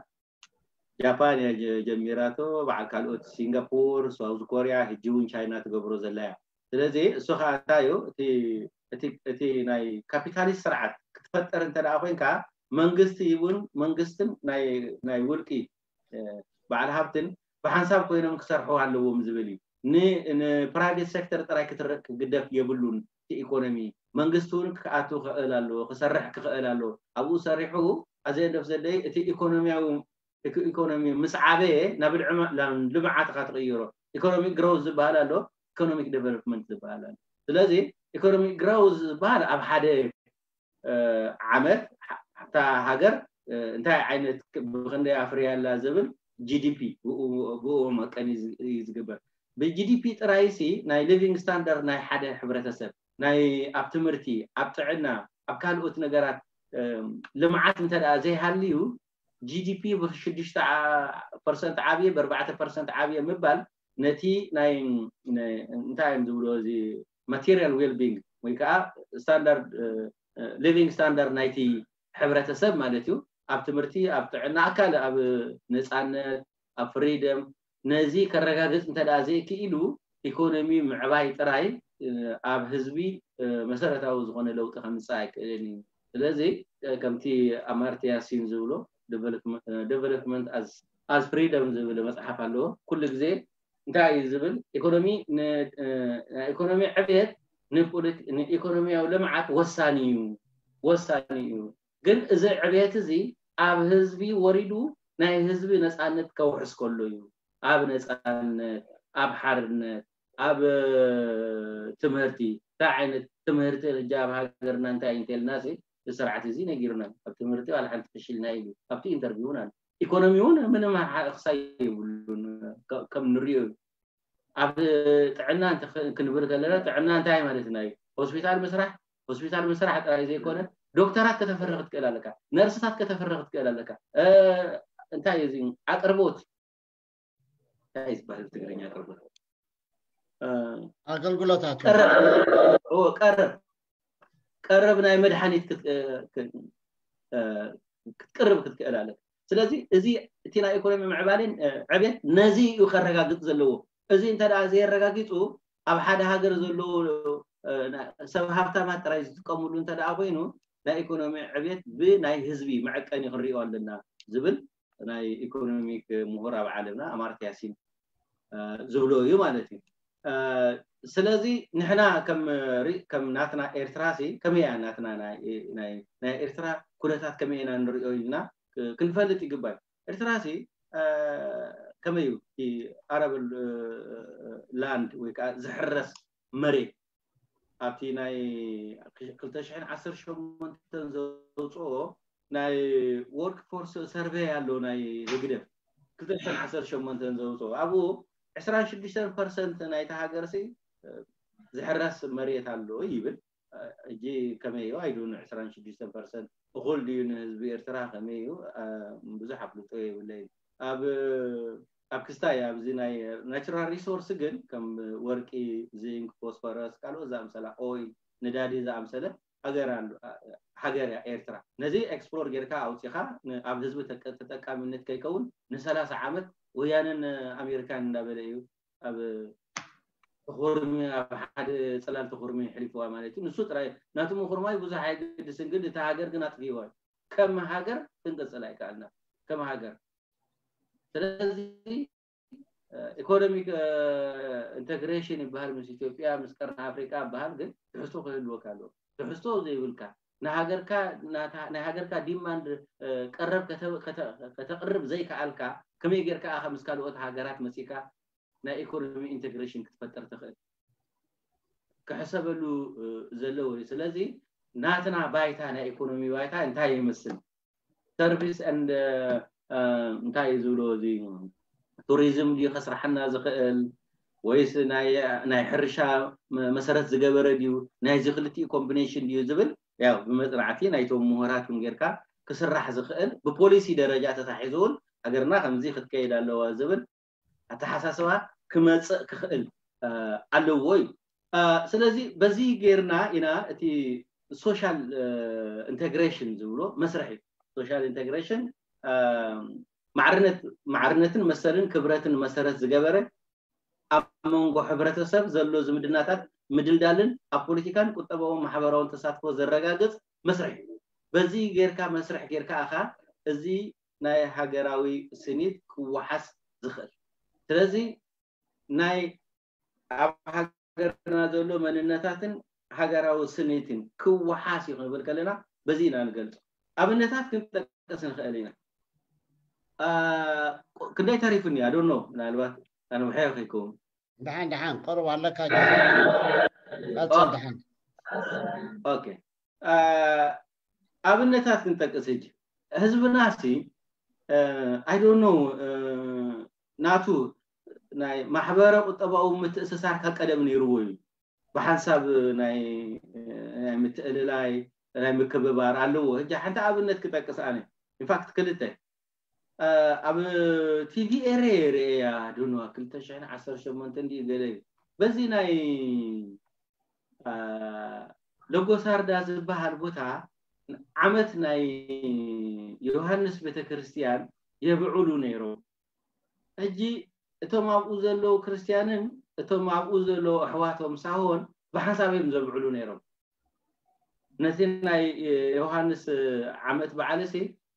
ጃፓን እያ ጀሚራቶ። በዓል ካልኦት ሲንጋፖር፣ ሳውዝ ኮሪያ፣ ሕጂ እውን ቻይና ትገብሮ ዘላ እያ። ስለዚ እሱ ከዓ እንታይ እዩ እቲ ናይ ካፒታሊስት ስርዓት ክትፈጠር እንተ ደኣ ኮይንካ መንግስቲ ይውን መንግስትን ናይ ውልቂ በዓል ሃብትን ብሓንሳብ ኮይኖም ክሰርሑ ኣለዎም ዝብል እዩ። ንፕራይቬት ሴክተር ጥራይ ክትረእ ክግደፍ የብሉን። እቲ ኢኮኖሚ መንግስቲ እውን ክኣቱ ክኽእል ኣለዎ፣ ክሰርሕ ክኽእል ኣለዎ። ኣብኡ ሰሪሑ ኣዘየንደፍ ዘደይ እቲ ኢኮኖሚያዊ ኢኮኖሚ ምስ ዓበየ ናብ ልምዓት ኢኻ ትቕይሮ። ኢኮኖሚክ ግሮውዝ ዝበሃል ኣሎ፣ ኢኮኖሚክ ዴቨሎፕመንት ዝበሃል ኣሎ። ስለዚ ኢኮኖሚክ ግሮውዝ ዝበሃል ኣብ ሓደ ዓመት እታ ሃገር እንታይ ዓይነት ብክንደይ ኣፍርያ ኣላ ዝብል ጂዲፒ ብኡ መቀን እዩ ዝግበር። ብጂዲፒ ጥራይ ሲ ናይ ሊቪንግ ስታንዳርድ ናይ ሓደ ሕብረተሰብ ናይ ኣብ ትምህርቲ ኣብ ጥዕና ኣብ ካልኦት ነገራት ልምዓት እንተ ዘይሃልዩ ጂዲፒ ብሽዱሽተ ፐርሰንት ዓብየ ብኣርባዕተ ፐርሰንት ዓብየ ምባል ነቲ ናይ እንታይ እዮም ዝብሎ እዚ ማቴሪያል ዌልቢንግ ወይ ከዓ ስታንዳርድ ሊቪንግ ስታንዳርድ ናይቲ ሕብረተሰብ ማለት እዩ። ኣብ ትምህርቲ ኣብ ጥዕና ኣካል ኣብ ነፃነት ኣብ ፍሪደም ነዚ ከረጋግፅ እንተ ዘይክኢሉ ኢኮኖሚ ምዕባይ ጥራይ ኣብ ህዝቢ መሰረታዊ ዝኾነ ለውጢ ከምፅእ ኣይክእልን እዩ። ስለዚ ከምቲ ኣማርትያ ሲን ዝብሎ ዴቨሎፕመንት ኣዝ ፍሪደም ዝብል መፅሓፍ ኣለዎ። ኩሉ ግዜ እንታይ እዩ ዝብል? ኢኮኖሚ ን- እ፣ ናይ ኢኮኖሚ ዕብየት ንፖለቲ- ንኢኮኖሚያዊ ልምዓት ወሳኒ እዩ፣ ወሳኒ እዩ። ግን እዚ ዕብየት እዚ ኣብ ህዝቢ ወሪዱ ናይ ህዝቢ ነፃነት ከውሕስ ከሎ እዩ። ኣብ ነፃነት፣ ኣብ ሓርነት፣ ኣብ እ፣ ትምህርቲ፣ እንታይ ዓይነት ትምህርቲ ሕጂ ኣብ ሃገርና እንታይ እዩ እንተልና፣ እዚ ስርዓት እዚ ነጊሩና፣ ኣብ ትምህርቲ ዋላ ሓንቲ ፍሽልና ኢሉ ኣብቲ ኢንተርቪው እውን ኣሎ። ኢኮኖሚ እውን ምንም ሓ- ክሳይ የብሉን፣ ከ- ከም ንሪኦ እዩ። ኣብ ጥዕና እንተ ኽ- ክንብል ከለና፣ ጥዕና እንታይ ማለትና እዩ? ሆስፒታል ምስራሕ፣ ሆስፒታል ምስራሕ ጥራይ ዘይኮነ፣ ዶክተራት ከተፍርህ ክትክእል ኣለካ፣ ነርስታት ከተፍርህ ክትክእል ኣለካ። እ፣ እንታይ እዩ እዚ? ኣቅርቦት እንታይ ዝበሃል ብትግርኛ? ኣቅርቦት እ፣ ኣገልግሎታት ቀረብ ኦ፣ ቀረብ ቀረብ ናይ መድሓኒት ክት- እ፣ ክ- እ፣ ክትቅርብ ክትክእል ኣለካ። ስለዚ እዚ እቲ ናይ ኢኮኖሚ ምዕባሌን እ፣ ዕብየት ነዚ እዩ ከረጋግፅ ዘለዎ። እዚ እንተ ደኣ ዘየረጋጊፁ፣ ኣብ ሓደ ሃገር ዘለዉ እ፣ ና- ሰብ ሃብታማት ጥራይ ዝጥቀምሉ እንተ ደኣ ኮይኑ፣ ናይ ኢኮኖሚ ዕብየት ብናይ ህዝቢ መዐቀኒ ክንሪኦ ኣለና ዝብል ናይ ኢኮኖሚክ ምሁር ኣብ ዓለምና ኣማርትያ ሲን እ፣ ዝብሎ እዩ ማለት እዩ። እ፣ ስለዚ ንሕና ከም ሪ- ከም ናትና ኤርትራ ሲ ከመይ እያ ናትና ናይ ናይ ናይ ኤርትራ ኩነታት ከመይ ኢና ንሪኦ ኢልና ክ- ክንፈልጥ ይግባእ። ኤርትራ ሲ እ፣ ከመይ እዩ እቲ ኣረብ እ፣ ላንድ ወይ ከዓ ዝሕረስ መሬት ኣብቲ ናይ ክልተ ሽሕን ዓሰርተ ሸሞንተን ዘውፅኦ ናይ ወርክ ፎርስ ሰርቬይ ኣሎ ናይ ህግደፍ ክልተ ሽሕን ዓሰርተ ሸሞንተን ዘውፅኦ ኣብኡ ዕስራን ሽዱሽተን ፐርሰንት ናይቲ ሃገር ሲ ዝሕረስ መሬት ኣሎ ይብል። ሕጂ ከመይ እዩ ኣይድኑ ዕስራን ሽዱሽተን ፐርሰንት እኹል ድዩ ንህዝቢ ኤርትራ ከመይ እዩ ብዙሕ ኣፍልጦ የብለይ። ኣብ ኣብ ክስታይ ኣብዚ ናይ ናቹራል ሪሶርስ ግን ከም ወርቂ፣ ዚንክ፣ ፎስፈረስ ካልኦት ዝኣምሰላ ኦይል፣ ነዳዲ ዝኣምሰለ ሃገር ኣሎ። ሃገር እያ ኤርትራ። ነዚ ኤክስፕሎር ጌርካ ኣውፂኻ ን- ኣብ ህዝቢ ተቀ- ተጠቃሚነት ከይከውን ንሰላሳ ዓመት ወያነን ኣሜሪካን እንዳበለ እዩ ኣብ ተኾርሚ ኣብ ሓደ ፅላል ተኾርሚ ሕሊፍዋ ማለት እዩ። ንሱ ጥራይ ናቱ ምኹርማይ ብዙሕ ኣይገድስን፣ ግን እቲ ሃገር ግን ኣጥፊዋ እዩ። ከም ሃገር ክንቅፅል ኣይከኣልና ከም ሃገር። ስለዚ ኢኮኖሚክ ኢንተግሬሽን ይበሃል ምስ ኢትዮጵያ ምስ ቀርኒ ኣፍሪቃ ይበሃል፣ ግን ትሕዝቶ ክህልወካ ኣለዎ። ትሕዝቶ ዘይብልካ ንሃገርካ ናታ- ናይ ሃገርካ ዲማንድ እ፣ ቀረብ ከተ- ከተ- ከተቅርብ ዘይከኣልካ ከመይ ጌርካ ኢኻ ምስ ካልኦት ሃገራት መፂካ ናይ ኢኮኖሚ ኢንተግሬሽን ክትፈጥር ትኽእል? ክሕሰበሉ እ፣ ዘለዎ እዩ። ስለዚ ናትና ባይታ ናይ ኢኮኖሚ ባይታ እንታይ ይመስል? ሰርቪስ ኤንድ እንታይ እዩ ዝብሎ እዚ ቱሪዝም ድዩ ከስርሓና ዝኽእል ወይስ ናይ ናይ ሕርሻ መ- መሰረት ዝገበረ ድዩ ናይዚ ክልቲኡ ኮምቢኔሽን ድዩ ዝብል ያው ብመፅናዕቲ ናይቶም ምሁራት እውን ጌርካ ክስራሕ ዝኽእል ብፖሊሲ ደረጃ ተታሒዙ እውን ሃገርና ከምዚ ክትከይድ ኣለዋ ዝብል ኣተሓሳስባ ክመፅእ ክኽእል እ፣ ኣለዎ እዩ። እ፣ ስለዚ በዚ ጌርና ኢና እቲ ሶሻል ኢንቴግሬሽን ዝብሎ መስርሕ እዩ። ሶሻል ኢንቴግሬሽን ማዕርነት ማዕርነትን መሰልን ክብረትን መሰረት ዝገበረ ኣብ መንጎ ሕብረተሰብ ዘሎ ዝምድናታት ምድልዳልን ኣብ ፖለቲካን ቁጠባውን ማሕበራውን ተሳትፎ ዘረጋግፅ መስርሕ እዩ። በዚ ጌርካ መስርሕ ጌርካ ኣኻ እዚ ናይ ሃገራዊ ስኒት ክወሓስ ዝኽእል። ስለዚ ናይ ኣብ ሃገርና ዘሎ መንነታትን ሃገራዊ ስኒትን ክወሓስ እዩ ክንብል ከለና በዚ ኢና ንገልፆ። ኣብነታት ክንጠቅስ ንኽእል ኢና። አ፣ ክንደይ ተሪፉኒ ኣዶኖ ምናልባት ኣንውሐ ከይከውን ደሓን ደሓን ቀርብ ኣለካ ቀፅል ደሓን ኦኬ አ፣ ኣብነታት ክንጠቅስ ሕጂ ህዝብና ሲ ኣይዶኖ ናቱ ናይ ማሕበረ ቁጠባዊ ምትእስሳር ካብ ቀደም ነይርዎ እዩ። ብሓንሳብ ናይ ናይ ምትእልላይ ናይ ምክብባር ኣለዎ። ሕጂ ሓንቲ ኣብነት ክጠቅስ ኣነ ኢንፋክት ክልተ ኣብ ቲቪ ኤረ ርእያ ድንዋ ክልተ ሽሕን ዓሰርተ ሸሞንተን ድዩ ገለ እዩ በዚ ናይ ሎጎሳርዳ ዝበሃል ቦታ ዓመት ናይ ዮሃንስ ቤተክርስትያን የብዕሉ ነይሮም። ሕጂ እቶም ኣብኡ ዘለዉ ክርስትያንን እቶም ኣብኡ ዘለዉ ኣሕዋቶም ሳሆን ብሓንሳብ እዮም ዘብዕሉ ነይሮም። ነቲ ናይ ዮሃንስ ዓመት በዓል ሲ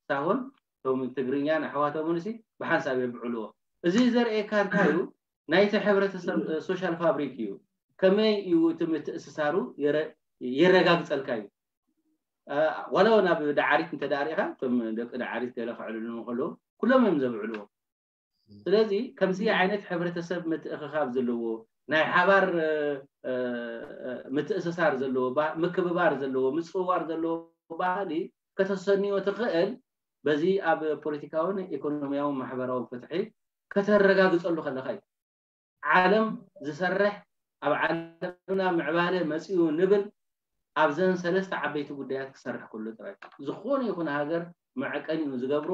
ሳሆን እቶም ትግርኛን ኣሕዋቶምን ሲ ብሓንሳብ የብዕልዎ። እዚ ዘርእየካ እንታይ እዩ? ናይቲ ሕብረተሰብ ሶሻል ፋብሪክ እዩ። ከመይ እዩ እቲ ምትእስሳሩ የረጋግፀልካ እዩ። ዋላ ናብ ዳዓሪት እንተዳሪኻ እቶም ደቂ ዳዓሪት ገለ ክዕልሉ ከለዉ ኩሎም እዮም ዘብዕልዎ። ስለዚ ከምዚ ዓይነት ሕብረተሰብ ምትእኽኻብ ዘለዎ ናይ ሓባር ምትእስሳር ዘለዎ ምክብባር ዘለዎ ምፅውዋር ዘለዎ ባህሊ ከተሰንዮ ትኽእል በዚ ኣብ ፖለቲካውን ኢኮኖሚያውን ማሕበራዊ ፍትሒ ከተረጋግፀሉ ከለካ እዩ። ዓለም ዝሰርሕ ኣብ ዓለምና ምዕባለ መፅኡ ንብል ኣብዘን ሰለስተ ዓበይቲ ጉዳያት ክሰርሕ ከሎ ጥራይ ዝኾነ ይኹን ሃገር መዐቀኒኡ ዝገብሮ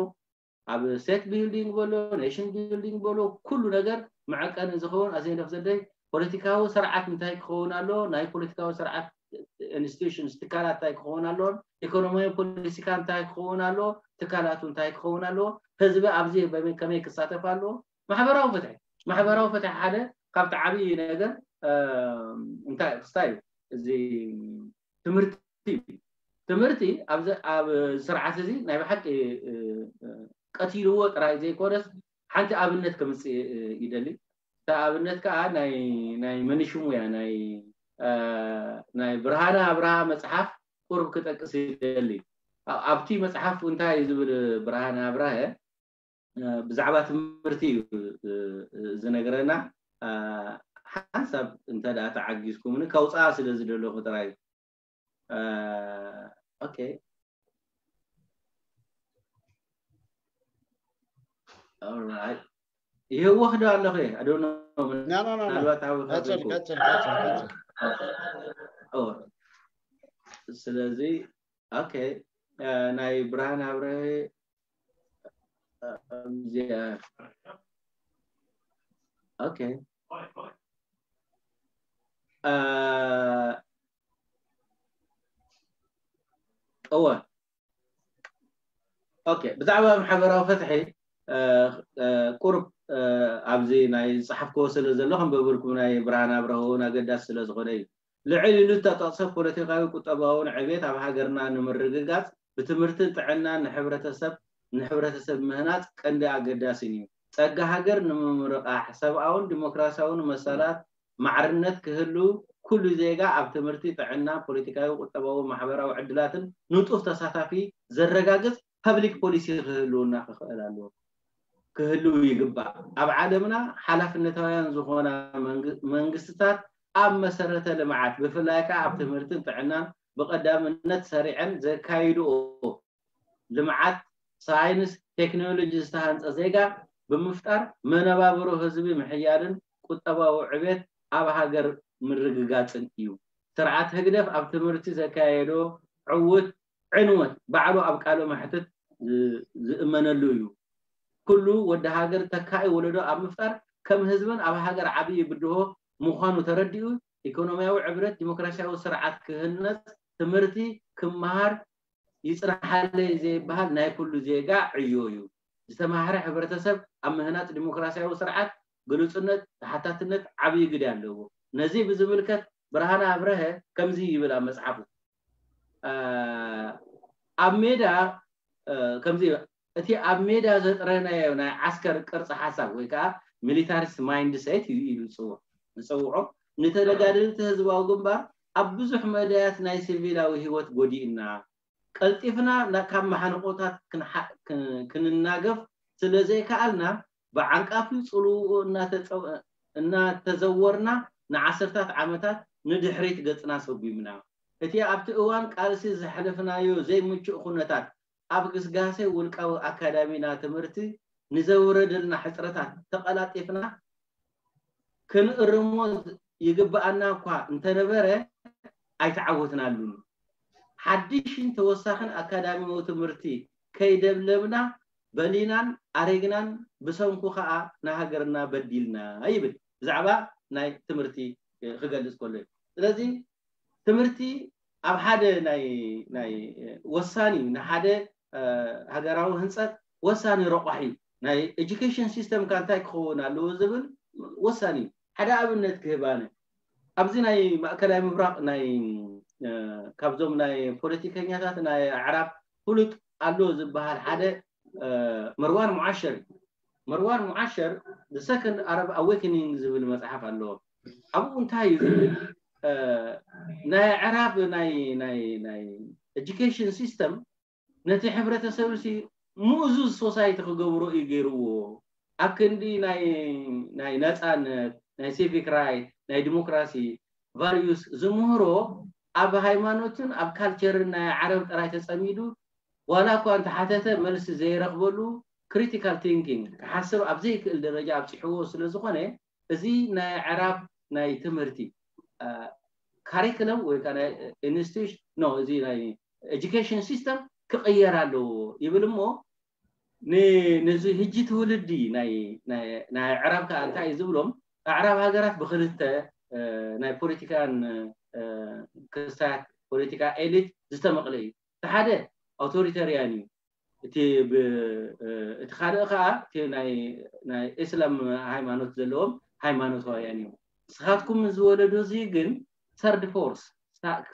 ኣብ ስቴት ቢልዲንግ በሎ ኔሽን ቢልዲንግ በሎ ኩሉ ነገር መዐቀኒ ዝኸውን ኣዘይለፍ ዘደይ ፖለቲካዊ ስርዓት እንታይ ክኸውን ኣሎ ናይ ፖለቲካዊ ስርዓት ኢንስቲቱሽንስ ትካላት እንታይ ክኸውን ኣለዎን ኢኮኖሚያዊ ፖሊሲካ እንታይ ክኸውን ኣለዎ ትካላቱ እንታይ ክኸውን ኣለዎ ህዝቢ ኣብዚ ከመይ ክሳተፍ ኣለዎ ማሕበራዊ ፍትሒ ማሕበራዊ ፍትሒ ሓደ ካብቲ ዓብዪ ነገር እንታይ ክስታይ እዩ እዚ ትምህርቲ ትምህርቲ ኣብ ስርዓት እዚ ናይ ብሓቂ ቀቲልዎ ጥራይ ዘይኮነስ ሓንቲ ኣብነት ከምፅእ ይደሊ እታ ኣብነት ከዓ ናይ ናይ መንሽሙ እያ ናይ ናይ ብርሃነ ኣብርሃ መፅሓፍ ቁርብ ክጠቅስ ይደሊ ኣብቲ መፅሓፍ እንታይ ዝብል ብርሃነ ኣብርሃ ብዛዕባ ትምህርቲ እዩ ዝነግረና ሓንሳብ እንተ ደኣ ተዓጊዝኩምኒ ከውፅኣ ስለ ዝደለኹ ጥራይ okay alright ይህወኽ ዶ ኣለኹ ምናልባት ስለዚ okay ናይ ብርሃን ኣብረሀ okay እወ okay ብዛዕባ ማሕበራዊ ፍትሒ ቁርብ ኣብዚ ናይ ዝፀሓፍክዎ ስለ ዘሎ ከንበብልኩም ናይ ብርሃን ኣብረሃ እውን ኣገዳሲ ስለ ዝኾነ እዩ ልዕል ኢሉ እተጠቕሰ ፖለቲካዊ ቁጠባውን ዕቤት ኣብ ሃገርና ንምርግጋፅ ብትምህርትን ጥዕናን ንሕብረተሰብ ንሕብረተሰብ ምህናፅ ቀንዲ ኣገዳሲን እዩ ፀጋ ሃገር ንምምርቓሕ ሰብኣውን ዲሞክራሲያውን መሰላት ማዕርነት ክህሉ ኩሉ ዜጋ ኣብ ትምህርቲ ጥዕና ፖለቲካዊ ቁጠባዊ ማሕበራዊ ዕድላትን ንጡፍ ተሳታፊ ዘረጋግፅ ፐብሊክ ፖሊሲ ክህልውና ክኽእል ኣለዎ ክህልው ይግባእ ኣብ ዓለምና ሓላፍነታውያን ዝኾና መንግስትታት ኣብ መሰረተ ልምዓት ብፍላይ ከዓ ኣብ ትምህርትን ጥዕናን ብቐዳምነት ሰሪዐን ዘካይድኦ ልምዓት ሳይንስ ቴክኖሎጂ ዝተሃንፀ ዜጋ ብምፍጣር መነባብሮ ህዝቢ ምሕያልን ቁጠባዊ ዕቤት ኣብ ሃገር ምርግጋፅን እዩ። ስርዓት ህግደፍ ኣብ ትምህርቲ ዘካየዶ ዕውት ዕንወት ባዕሉ ኣብ ቃለ መሕትት ዝእመነሉ እዩ። ኩሉ ወዲ ሃገር ተካኢ ወለዶ ኣብ ምፍጣር ከም ህዝብን ኣብ ሃገር ዓብዪ ብድሆ ምዃኑ ተረዲኡ ኢኮኖሚያዊ ዕብረት ዲሞክራሲያዊ ስርዓት ክህነፅ ትምህርቲ ክመሃር ይፅንሓለይ ዘይበሃል ናይ ኩሉ ዜጋ ዕዮ እዩ። ዝተማህረ ሕብረተሰብ ኣብ ምህናፅ ዲሞክራሲያዊ ስርዓት ግሉፅነት፣ ተሓታትነት ዓብዪ ግደ ኣለዎ። ነዚ ብዝምልከት ብርሃነ ኣብረሀ ከምዚ ይብል ኣብ መፅሓፉ ኣብ ሜዳ ከምዚ እቲ ኣብ ሜዳ ዘጥረናዮ ናይ ዓስከር ቅርፂ ሓሳብ ወይ ከዓ ሚሊታሪስት ማይንድ ሴት እዩ ኢሉ ዝፅውዖ ንተደጋደልቲ ህዝባዊ ግንባር ኣብ ብዙሕ መዳያት ናይ ሲቪላዊ ህይወት ጎዲእና ቀልጢፍና ካብ መሓንቆታት ክንናገፍ ስለ ዘይከኣልና ብዓንቃፊ ፅልውኡ እናተዘወርና ንዓሰርታት ዓመታት ንድሕሪት ገፅና ሰጒምና። እቲ ኣብቲ እዋን ቃልሲ ዘሕለፍናዮ ዘይምቹእ ኩነታት ኣብ ግስጋሴ ውልቃዊ ኣካዳሚና ትምህርቲ ንዘውረደልና ሕፅረታት ተቐላጢፍና ክንእርሞ ይግብኣና እኳ እንተነበረ ኣይተዓወትናሉን። ሓድሽን ተወሳኽን ኣካዳሚያዊ ትምህርቲ ከይደብለብና በሊናን ኣሬግናን ብሰንኩ ከዓ ንሃገርና በዲልና ይብል ብዛዕባ ናይ ትምህርቲ ክገልፅ ከሎ እዩ። ስለዚ ትምህርቲ ኣብ ሓደ ናይ ናይ ወሳኒ ንሓደ ሃገራዊ ህንፀት ወሳኒ ረቋሒ ናይ ኤጁኬሽን ሲስተም ካ እንታይ ክኸውን ኣለዎ ዝብል ወሳኒ ሓደ ኣብነት ክህባነ ኣብዚ ናይ ማእከላይ ምብራቕ ናይ ካብዞም ናይ ፖለቲከኛታት ናይ ኣዕራብ ፍሉጥ ኣሎ ዝበሃል ሓደ መርዋን ሙዓሸር እዩ። መርዋን ሙዓሸር The Second Arab Awakening ዝብል መፅሓፍ ኣለዎ። ኣብኡ እንታይ እዩ ዝብል? ናይ ዕራብ ናይ ናይ ናይ education system ነቲ ሕብረተሰብ ሲ ምእዙዝ ሶሳይቲ ክገብሮ እዩ ገይርዎ። ኣብ ክንዲ ናይ ናይ ነፃነት፣ ናይ ሲቪክ ራይት፣ ናይ ዲሞክራሲ ቫልዩስ ዝምህሮ ኣብ ሃይማኖትን ኣብ ካልቸርን ናይ ዓረብ ጥራይ ተፀሚዱ ዋላ እኳ እንተሓተተ መልሲ ዘይረኽበሉ ክሪቲካል ቲንኪንግ ክሓስብ ኣብ ዘይክእል ደረጃ ኣብፂሕዎ ስለ ዝኾነ እዚ ናይ ዕራብ ናይ ትምህርቲ ካሪክለም ወይ ከዓ ናይ ኢንስቲቱሽን ኖ እዚ ናይ ኤጁኬሽን ሲስተም ክቕየር ኣለዎ ይብል እሞ ነዚ ህጂ ትውልዲ ናይ ናይ ናይ ኣዕራብ ከዓ እንታይ እዩ ዝብሎም ኣዕራብ ሃገራት ብክልተ ናይ ፖለቲካን ክስታት ፖለቲካ ኤሊት ዝተመቕለ እዩ። እቲ ሓደ ኣውቶሪተሪያን እዩ። እቲ እቲ ካልእ ከዓ እቲ ናይ ናይ እስላም ሃይማኖት ዘለዎም ሃይማኖታውያን እዮም። ንስኻትኩም ዝወለዶ እዚ ግን ሰርድ ፎርስ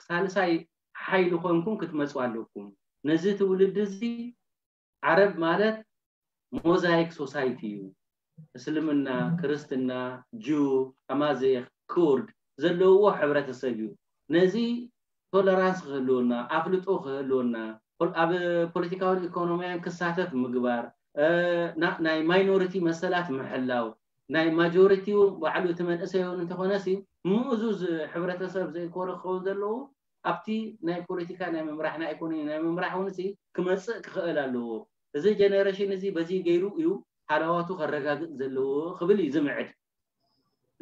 ሳልሳይ ሓይሊ ኮንኩም ክትመፁ ኣለኩም። ነዚ ትውልዲ እዚ ዓረብ ማለት ሞዛይክ ሶሳይቲ እዩ። እስልምና፣ ክርስትና፣ ጅው፣ ኣማዜክ፣ ኩርድ ዘለውዎ ሕብረተሰብ እዩ። ነዚ ቶለራንስ ክህልወና፣ ኣፍልጦ ክህልወና፣ ኣብ ፖለቲካውን ኢኮኖሚያን ክሳተፍ ምግባር፣ ናይ ማይኖሪቲ መሰላት ምሕላው፣ ናይ ማጆሪቲ እውን ባዕሉ እቲ መንእሰይ እውን እንተኾነሲ ምእዙዝ ሕብረተሰብ ዘይኮነ ክኸውን ዘለዎ ኣብቲ ናይ ፖለቲካ ናይ ምምራሕ ናይ ኢኮኖሚ ናይ ምምራሕ እውን ሲ ክመፅእ ክኽእል ኣለዎ። እዚ ጀነሬሽን እዚ በዚ ገይሩ እዩ ሃለዋቱ ከረጋግፅ ዘለዎ ክብል እዩ ዝምዕድ።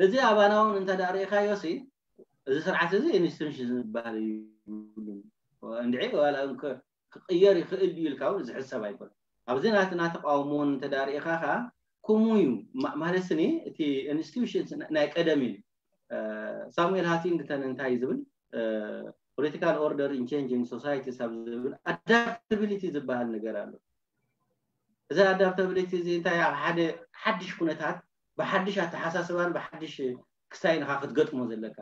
እዚ ኣባና እውን እንተ ዳርኢኻዮ ሲ እዚ ስርዓት እዚ ኢንስቲቱሽን ዝበሃል እዩ። እንድዒ ዋላ ክቅየር ይኽእል ድዩ ኢልካ እውን ዝሕሰብ ኣይኮነን። ኣብዚ ናትና ተቃውሞን እንተ ዳርኢኻ ከዓ ኩሙ እዩ ማለት ስኒ እቲ ኢንስቲቱሽን ናይ ቀደም እዩ። ሳሙኤል ሃቲንግተን እንታይ ዝብል political order in changing society ኣብ ዝብል ኣዳፕታቢሊቲ ዝበሃል ነገር ኣሎ። እዚ ኣዳፕታቢሊቲ እዚ እንታይ ኣብ ሓደ ሓድሽ ኩነታት ብሓድሽ ኣተሓሳስባን ብሓድሽ ክስታይልካ ክትገጥሞ ዘለካ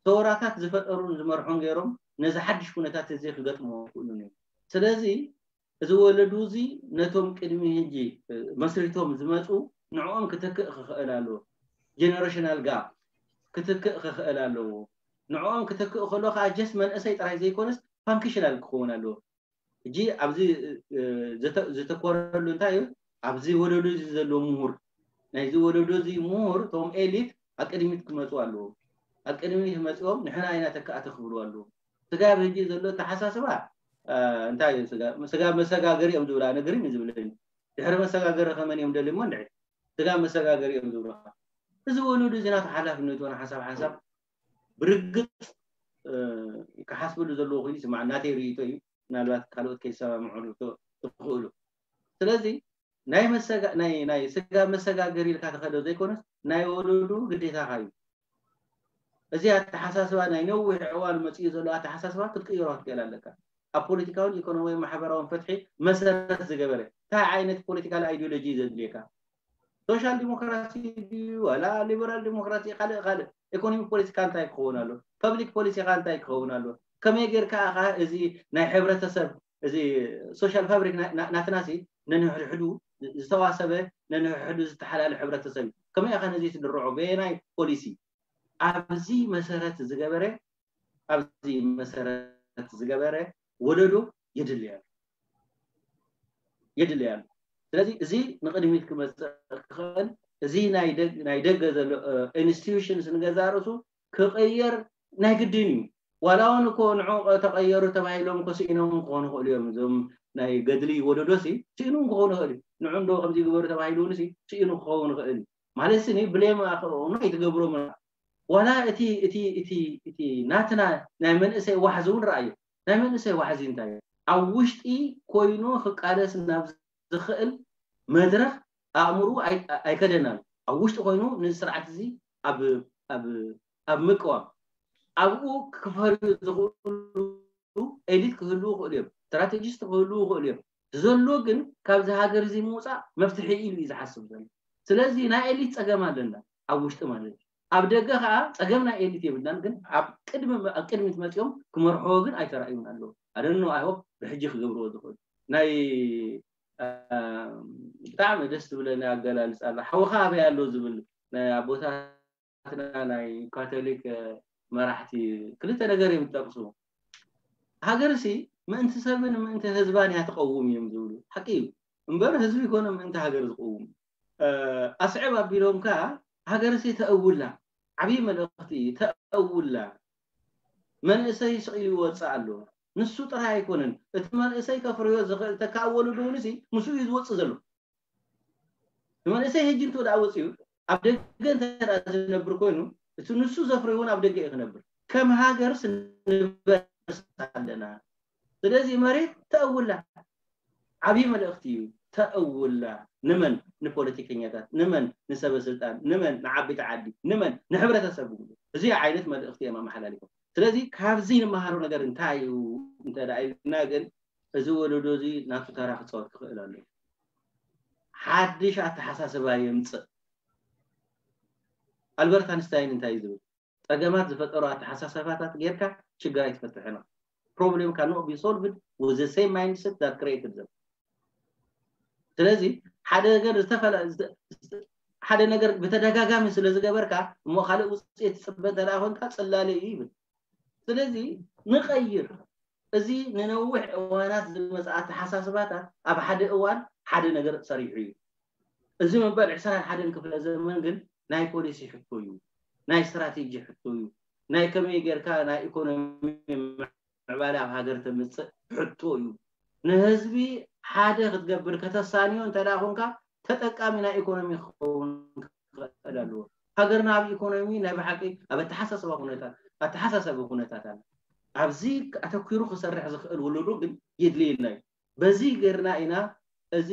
ሰወራታት ዝፈጠሩን ዝመርሑን ገይሮም ነዚ ሓድሽ ኩነታት እዚ ክገጥሞ ይኽእሉን እዮም። ስለዚ እዚ ወለዱ እዚ ነቶም ቅድሚ ሕጂ መስሪቶም ዝመፁ ንዕኦም ክትክእ ክኽእል ኣለዎ። ጀነሬሽናል ጋፕ ክትክእ ክኽእል ኣለዎ። ንዕኦም ክትክእ ከሎ ከዓ ጀስት መንእሰይ ጥራይ ዘይኮነስ ፋንክሽናል ክኸውን ኣለዎ። ሕጂ ኣብዚ ዝተኮረሉ እንታይ እዩ? ኣብዚ ወለዶ እዚ ዘሎ ምሁር ናይዚ ወለዶ እዚ ምሁር እቶም ኤሊት ኣብ ቅድሚት ክመፁ ኣለዎ። ኣብ ቅድሚት መፂኦም ንሕና ኢና ተካእቲ ክብሉ ኣለዎ። ስጋብ ሕጂ ዘሎ ተሓሳስባ እንታይ እዩ? ስጋብ መሰጋገሪ እዮም ዝብላ ነግሪን እዩ ዝብለኒ። ድሕሪ መሰጋገሪ ከመን እዮም ደልሞ እንድዒ ስጋብ መሰጋገሪ እዮም ዝብሉካ። እዚ ወለዶ እዚ ናቱ ሓላፍነቱ ሆነ ሓሳብ ሓንሳብ ብርግፅ ክሓስበሉ ዘለዎ ኮይኑ ይስማዕ። ናተይ ርእይቶ እዩ። ምናልባት ካልኦት ከይሰማምዑ ትኽእሉ። ስለዚ ናይ መሰጋ ናይ ናይ ስጋ መሰጋገሪ ኢልካ ተኸዶ ዘይኮነስ ናይ ወለዱ ግዴታኻ እዩ። እዚ ኣተሓሳስባ ናይ ነዊሕ ዕዋን መፅኡ ዘሎ ኣተሓሳስባ ክትቅይሮ ክትክእል ኣለካ። ኣብ ፖለቲካውን ኢኮኖሚያዊ ማሕበራውን ፍትሒ መሰረት ዝገበረ እንታይ ዓይነት ፖለቲካል ኣይዲዮሎጂ እዩ ዘድልየካ? ሶሻል ዲሞክራሲ ድዩ ዋላ ሊበራል ዲሞክራሲ ካልእ ካልእ ኢኮኖሚ ፖሊሲካ እንታይ ክኸውን ኣሎ? ፐብሊክ ፖሊሲካ እንታይ ክኸውን ኣሎ? ከመይ ጌርካ ኢኻ እዚ ናይ ሕብረተሰብ እዚ ሶሻል ፋብሪክ ናትናሲ ነንሕድሕዱ ዝተዋሰበ ነንሕድሕዱ ዝተሓላለ ሕብረተሰብ እዩ። ከመይ ኢኻ ነዚ ትድርዖ በየናይ ፖሊሲ? ኣብዚ መሰረት ዝገበረ ኣብዚ መሰረት ዝገበረ ወለዶ የድልያሉ የድልያሉ። ስለዚ እዚ ንቅድሚት ክመፅእ ክኽእል እዚ ናይ ደገ ዘሎ ኢንስቲቱሽንስ ንገዛ ርእሱ ክቀየር ናይ ግድን እዩ። ዋላ እውን እኮ ንዑ ተቀየሩ ተባሂሎም እኮ ስኢኖም ክኾኑ ይኽእሉ እዮም። እዞም ናይ ገድሊ ወለዶ ሲ ስኢኑ ክኾኑ ይኽእል እዩ። ንዑ እንዶ ከምዚ ግበሩ ተባሂሉ እውን ሲ ስኢኑ ክኸውን ይኽእል እዩ። ማለት ሲ ብሌም ኣይትገብሮም። ዋላ እቲ እቲ እቲ እቲ ናትና ናይ መንእሰይ ዋሕዚ እውን ረኣዩ። ናይ መንእሰይ ዋሕዚ እንታይ እዩ? ኣብ ውሽጢ ኮይኑ ክቃለስ ናብ ዝኽእል መድረኽ ኣእምሩ ኣይከደናሉ። ኣብ ውሽጢ ኮይኑ ነዚ ስርዓት እዚ ኣብ ኣብ ኣብ ምቅዋም ኣብኡ ክፈርዩ ዝኽእሉ ኤሊት ክህልዉ ይኽእሉ እዮም፣ ስትራቴጂስት ክህልዉ ይኽእሉ እዮም። ዘሎ ግን ካብዚ ሃገር እዚ ምውፃእ መፍትሒ ኢሉ እዩ ዝሓስብ ዘሎ። ስለዚ ናይ ኤሊት ፀገም ኣለና ኣብ ውሽጢ ማለት እዩ። ኣብ ደገ ከዓ ፀገም ናይ ኤሊት የብልናን፣ ግን ኣብ ቅድሚ ኣብ ቅድሚት መፂኦም ክመርሕዎ ግን ኣይተራእዩን ኣለዉ። ኣደኖ ኣይሆፕ ብሕጂ ክገብርዎ ዝኽእሉ ናይ ብጣዕሚ ደስ ትብለኒ ኣገላልፃ ኣላ። ሓውኻ ኣበይ ኣሎ ዝብል ናይ ኣቦታትና ናይ ካቶሊክ መራሕቲ ክልተ ነገር እዮም ዝጠቅሱ። ሃገርሲ ምእንቲ ሰብን ምእንቲ ህዝባን እያ ትቀውም እዮም ዝብሉ። ሓቂ እዩ። እምበር ህዝቢ ይኮነ ምእንቲ ሃገር ዝቀውም። ኣስዕብ ኣቢሎም ከ ሃገርሲ ተእውላ። ዓብዪ መልእኽቲ እዩ። ተእውላ። መንእሰይ ስቕ ኢሉ ይወፅእ ኣሎ። ንሱ ጥራይ ኣይኮነን፣ እቲ መንእሰይ ከፍርዮ ዝኽእል ተካእ ወለዶ እውን ሲ ምስኡ እዩ ዝወፅእ ዘሎ። ንመንእሰይ ሕጂ እንተ ደኣ ወፂኡ ኣብ ደገ እንተ ደኣ ዝነብር ኮይኑ እቲ ንሱ ዘፍርዮ እውን ኣብ ደገ እዩ ክነብር። ከም ሃገር ስንበርስ ኣለና። ስለዚ መሬት ተእውላ። ዓብዪ መልእኽቲ እዩ። ተእውላ። ንመን? ንፖለቲከኛታት። ንመን? ንሰበ ስልጣን። ንመን? ንዓበይቲ ዓዲ። ንመን? ንሕብረተሰብ ብሙሉ። እዚ ዓይነት መልእኽቲ እዮም ኣመሓላሊፎም። ስለዚ ካብዚ ንመሃሮ ነገር እንታይ እዩ እንተ ደኣ ኢልና ግን እዚ ወለዶ እዚ ናቱ ተራ ክፃወት ክኽእል ኣሎ። ሓድሽ ኣተሓሳስባ የምፅእ። ኣልበርት ኣንስታይን እንታይ እዩ ዝብል? ፀገማት ዝፈጠሩ ኣተሓሳሰባታት ጌርካ ችግር ኣይትፈትሕን። Problem cannot be solved with the same mindset that created them። ስለዚ ሓደ ነገር ዝተፈላ ሓደ ነገር ብተደጋጋሚ ስለ ዝገበርካ እሞ ካልእ ውፅኢት ትፅበ እንተ ደኣ ኮንካ ፅላለ እዩ ይብል። ስለዚ ንቀይር። እዚ ንነዊሕ እዋናት ዝመፅእ ኣተሓሳስባታት ኣብ ሓደ እዋን ሓደ ነገር ሰሪሑ እዩ። እዚ መበል ዕስራን ሓደን ክፍለ ዘመን ግን ናይ ፖሊሲ ሕቶ እዩ፣ ናይ ስትራቴጂ ሕቶ እዩ፣ ናይ ከመይ ጌርካ ናይ ኢኮኖሚ ምዕባለ ኣብ ሃገር ተምፅእ ሕቶ እዩ። ንህዝቢ ሓደ ክትገብር ከተሳንዮ እንተ ደኣ ኮንካ ተጠቃሚ ናይ ኢኮኖሚ ክኸውን ክኽእል ኣለዎ። ሃገርና ኣብ ኢኮኖሚ ናይ ብሓቂ ኣብ ኣተሓሳስባ ኩነታት ኣተሓሳሰቢ ኩነታት ኣለ። ኣብዚ ኣተኪሩ ክሰርሕ ዝኽእል ወለዶ ግን የድልየና እዩ። በዚ ጌርና ኢና እዚ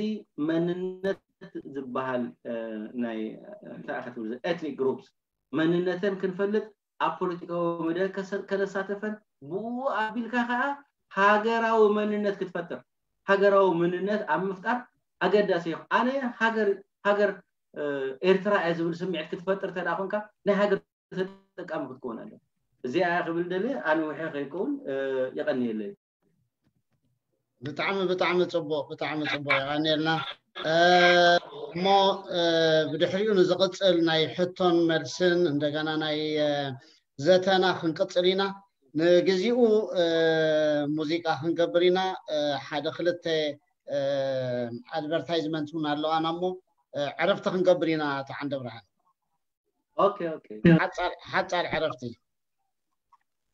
መንነት ዝበሃል ናይ እንታይ ኢኻ ትብል ኤትኒክ ግሩፕስ መንነተን ክንፈልጥ ኣብ ፖለቲካዊ መድረክ ከነሳተፈን ብኡ ኣቢልካ ከዓ ሃገራዊ መንነት ክትፈጥር ሃገራዊ መንነት ኣብ ምፍጣር ኣገዳሲ እዩ። ኣነ ሃገር ሃገር ኤርትራ እየ ዝብል ስምዒት ክትፈጥር ተዳ ኮንካ ናይ ሃገር ተጠቃሚ ክትከውን ኣለ። እዚኣ ክብል ደሊ ኣነ ውሐ ከይከውን የቀንየለይ። ብጣዕሚ ብጣዕሚ ፅቡቅ ብጣዕሚ ፅቡቅ የቀንየልና። እሞ ብድሕሪኡ ንዝቅፅል ናይ ሕቶን መልስን እንደገና ናይ ዘተና ክንቅፅል ኢና። ንግዚኡ ሙዚቃ ክንገብር ኢና። ሓደ ክልተ ኣድቨርታይዝመንት እውን ኣለዋና እሞ ዕረፍቲ ክንገብር ኢና። ተዓንደ ብርሃን ኦኬ ኦኬ ሓፃር ዕረፍቲ።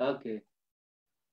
ኦኬ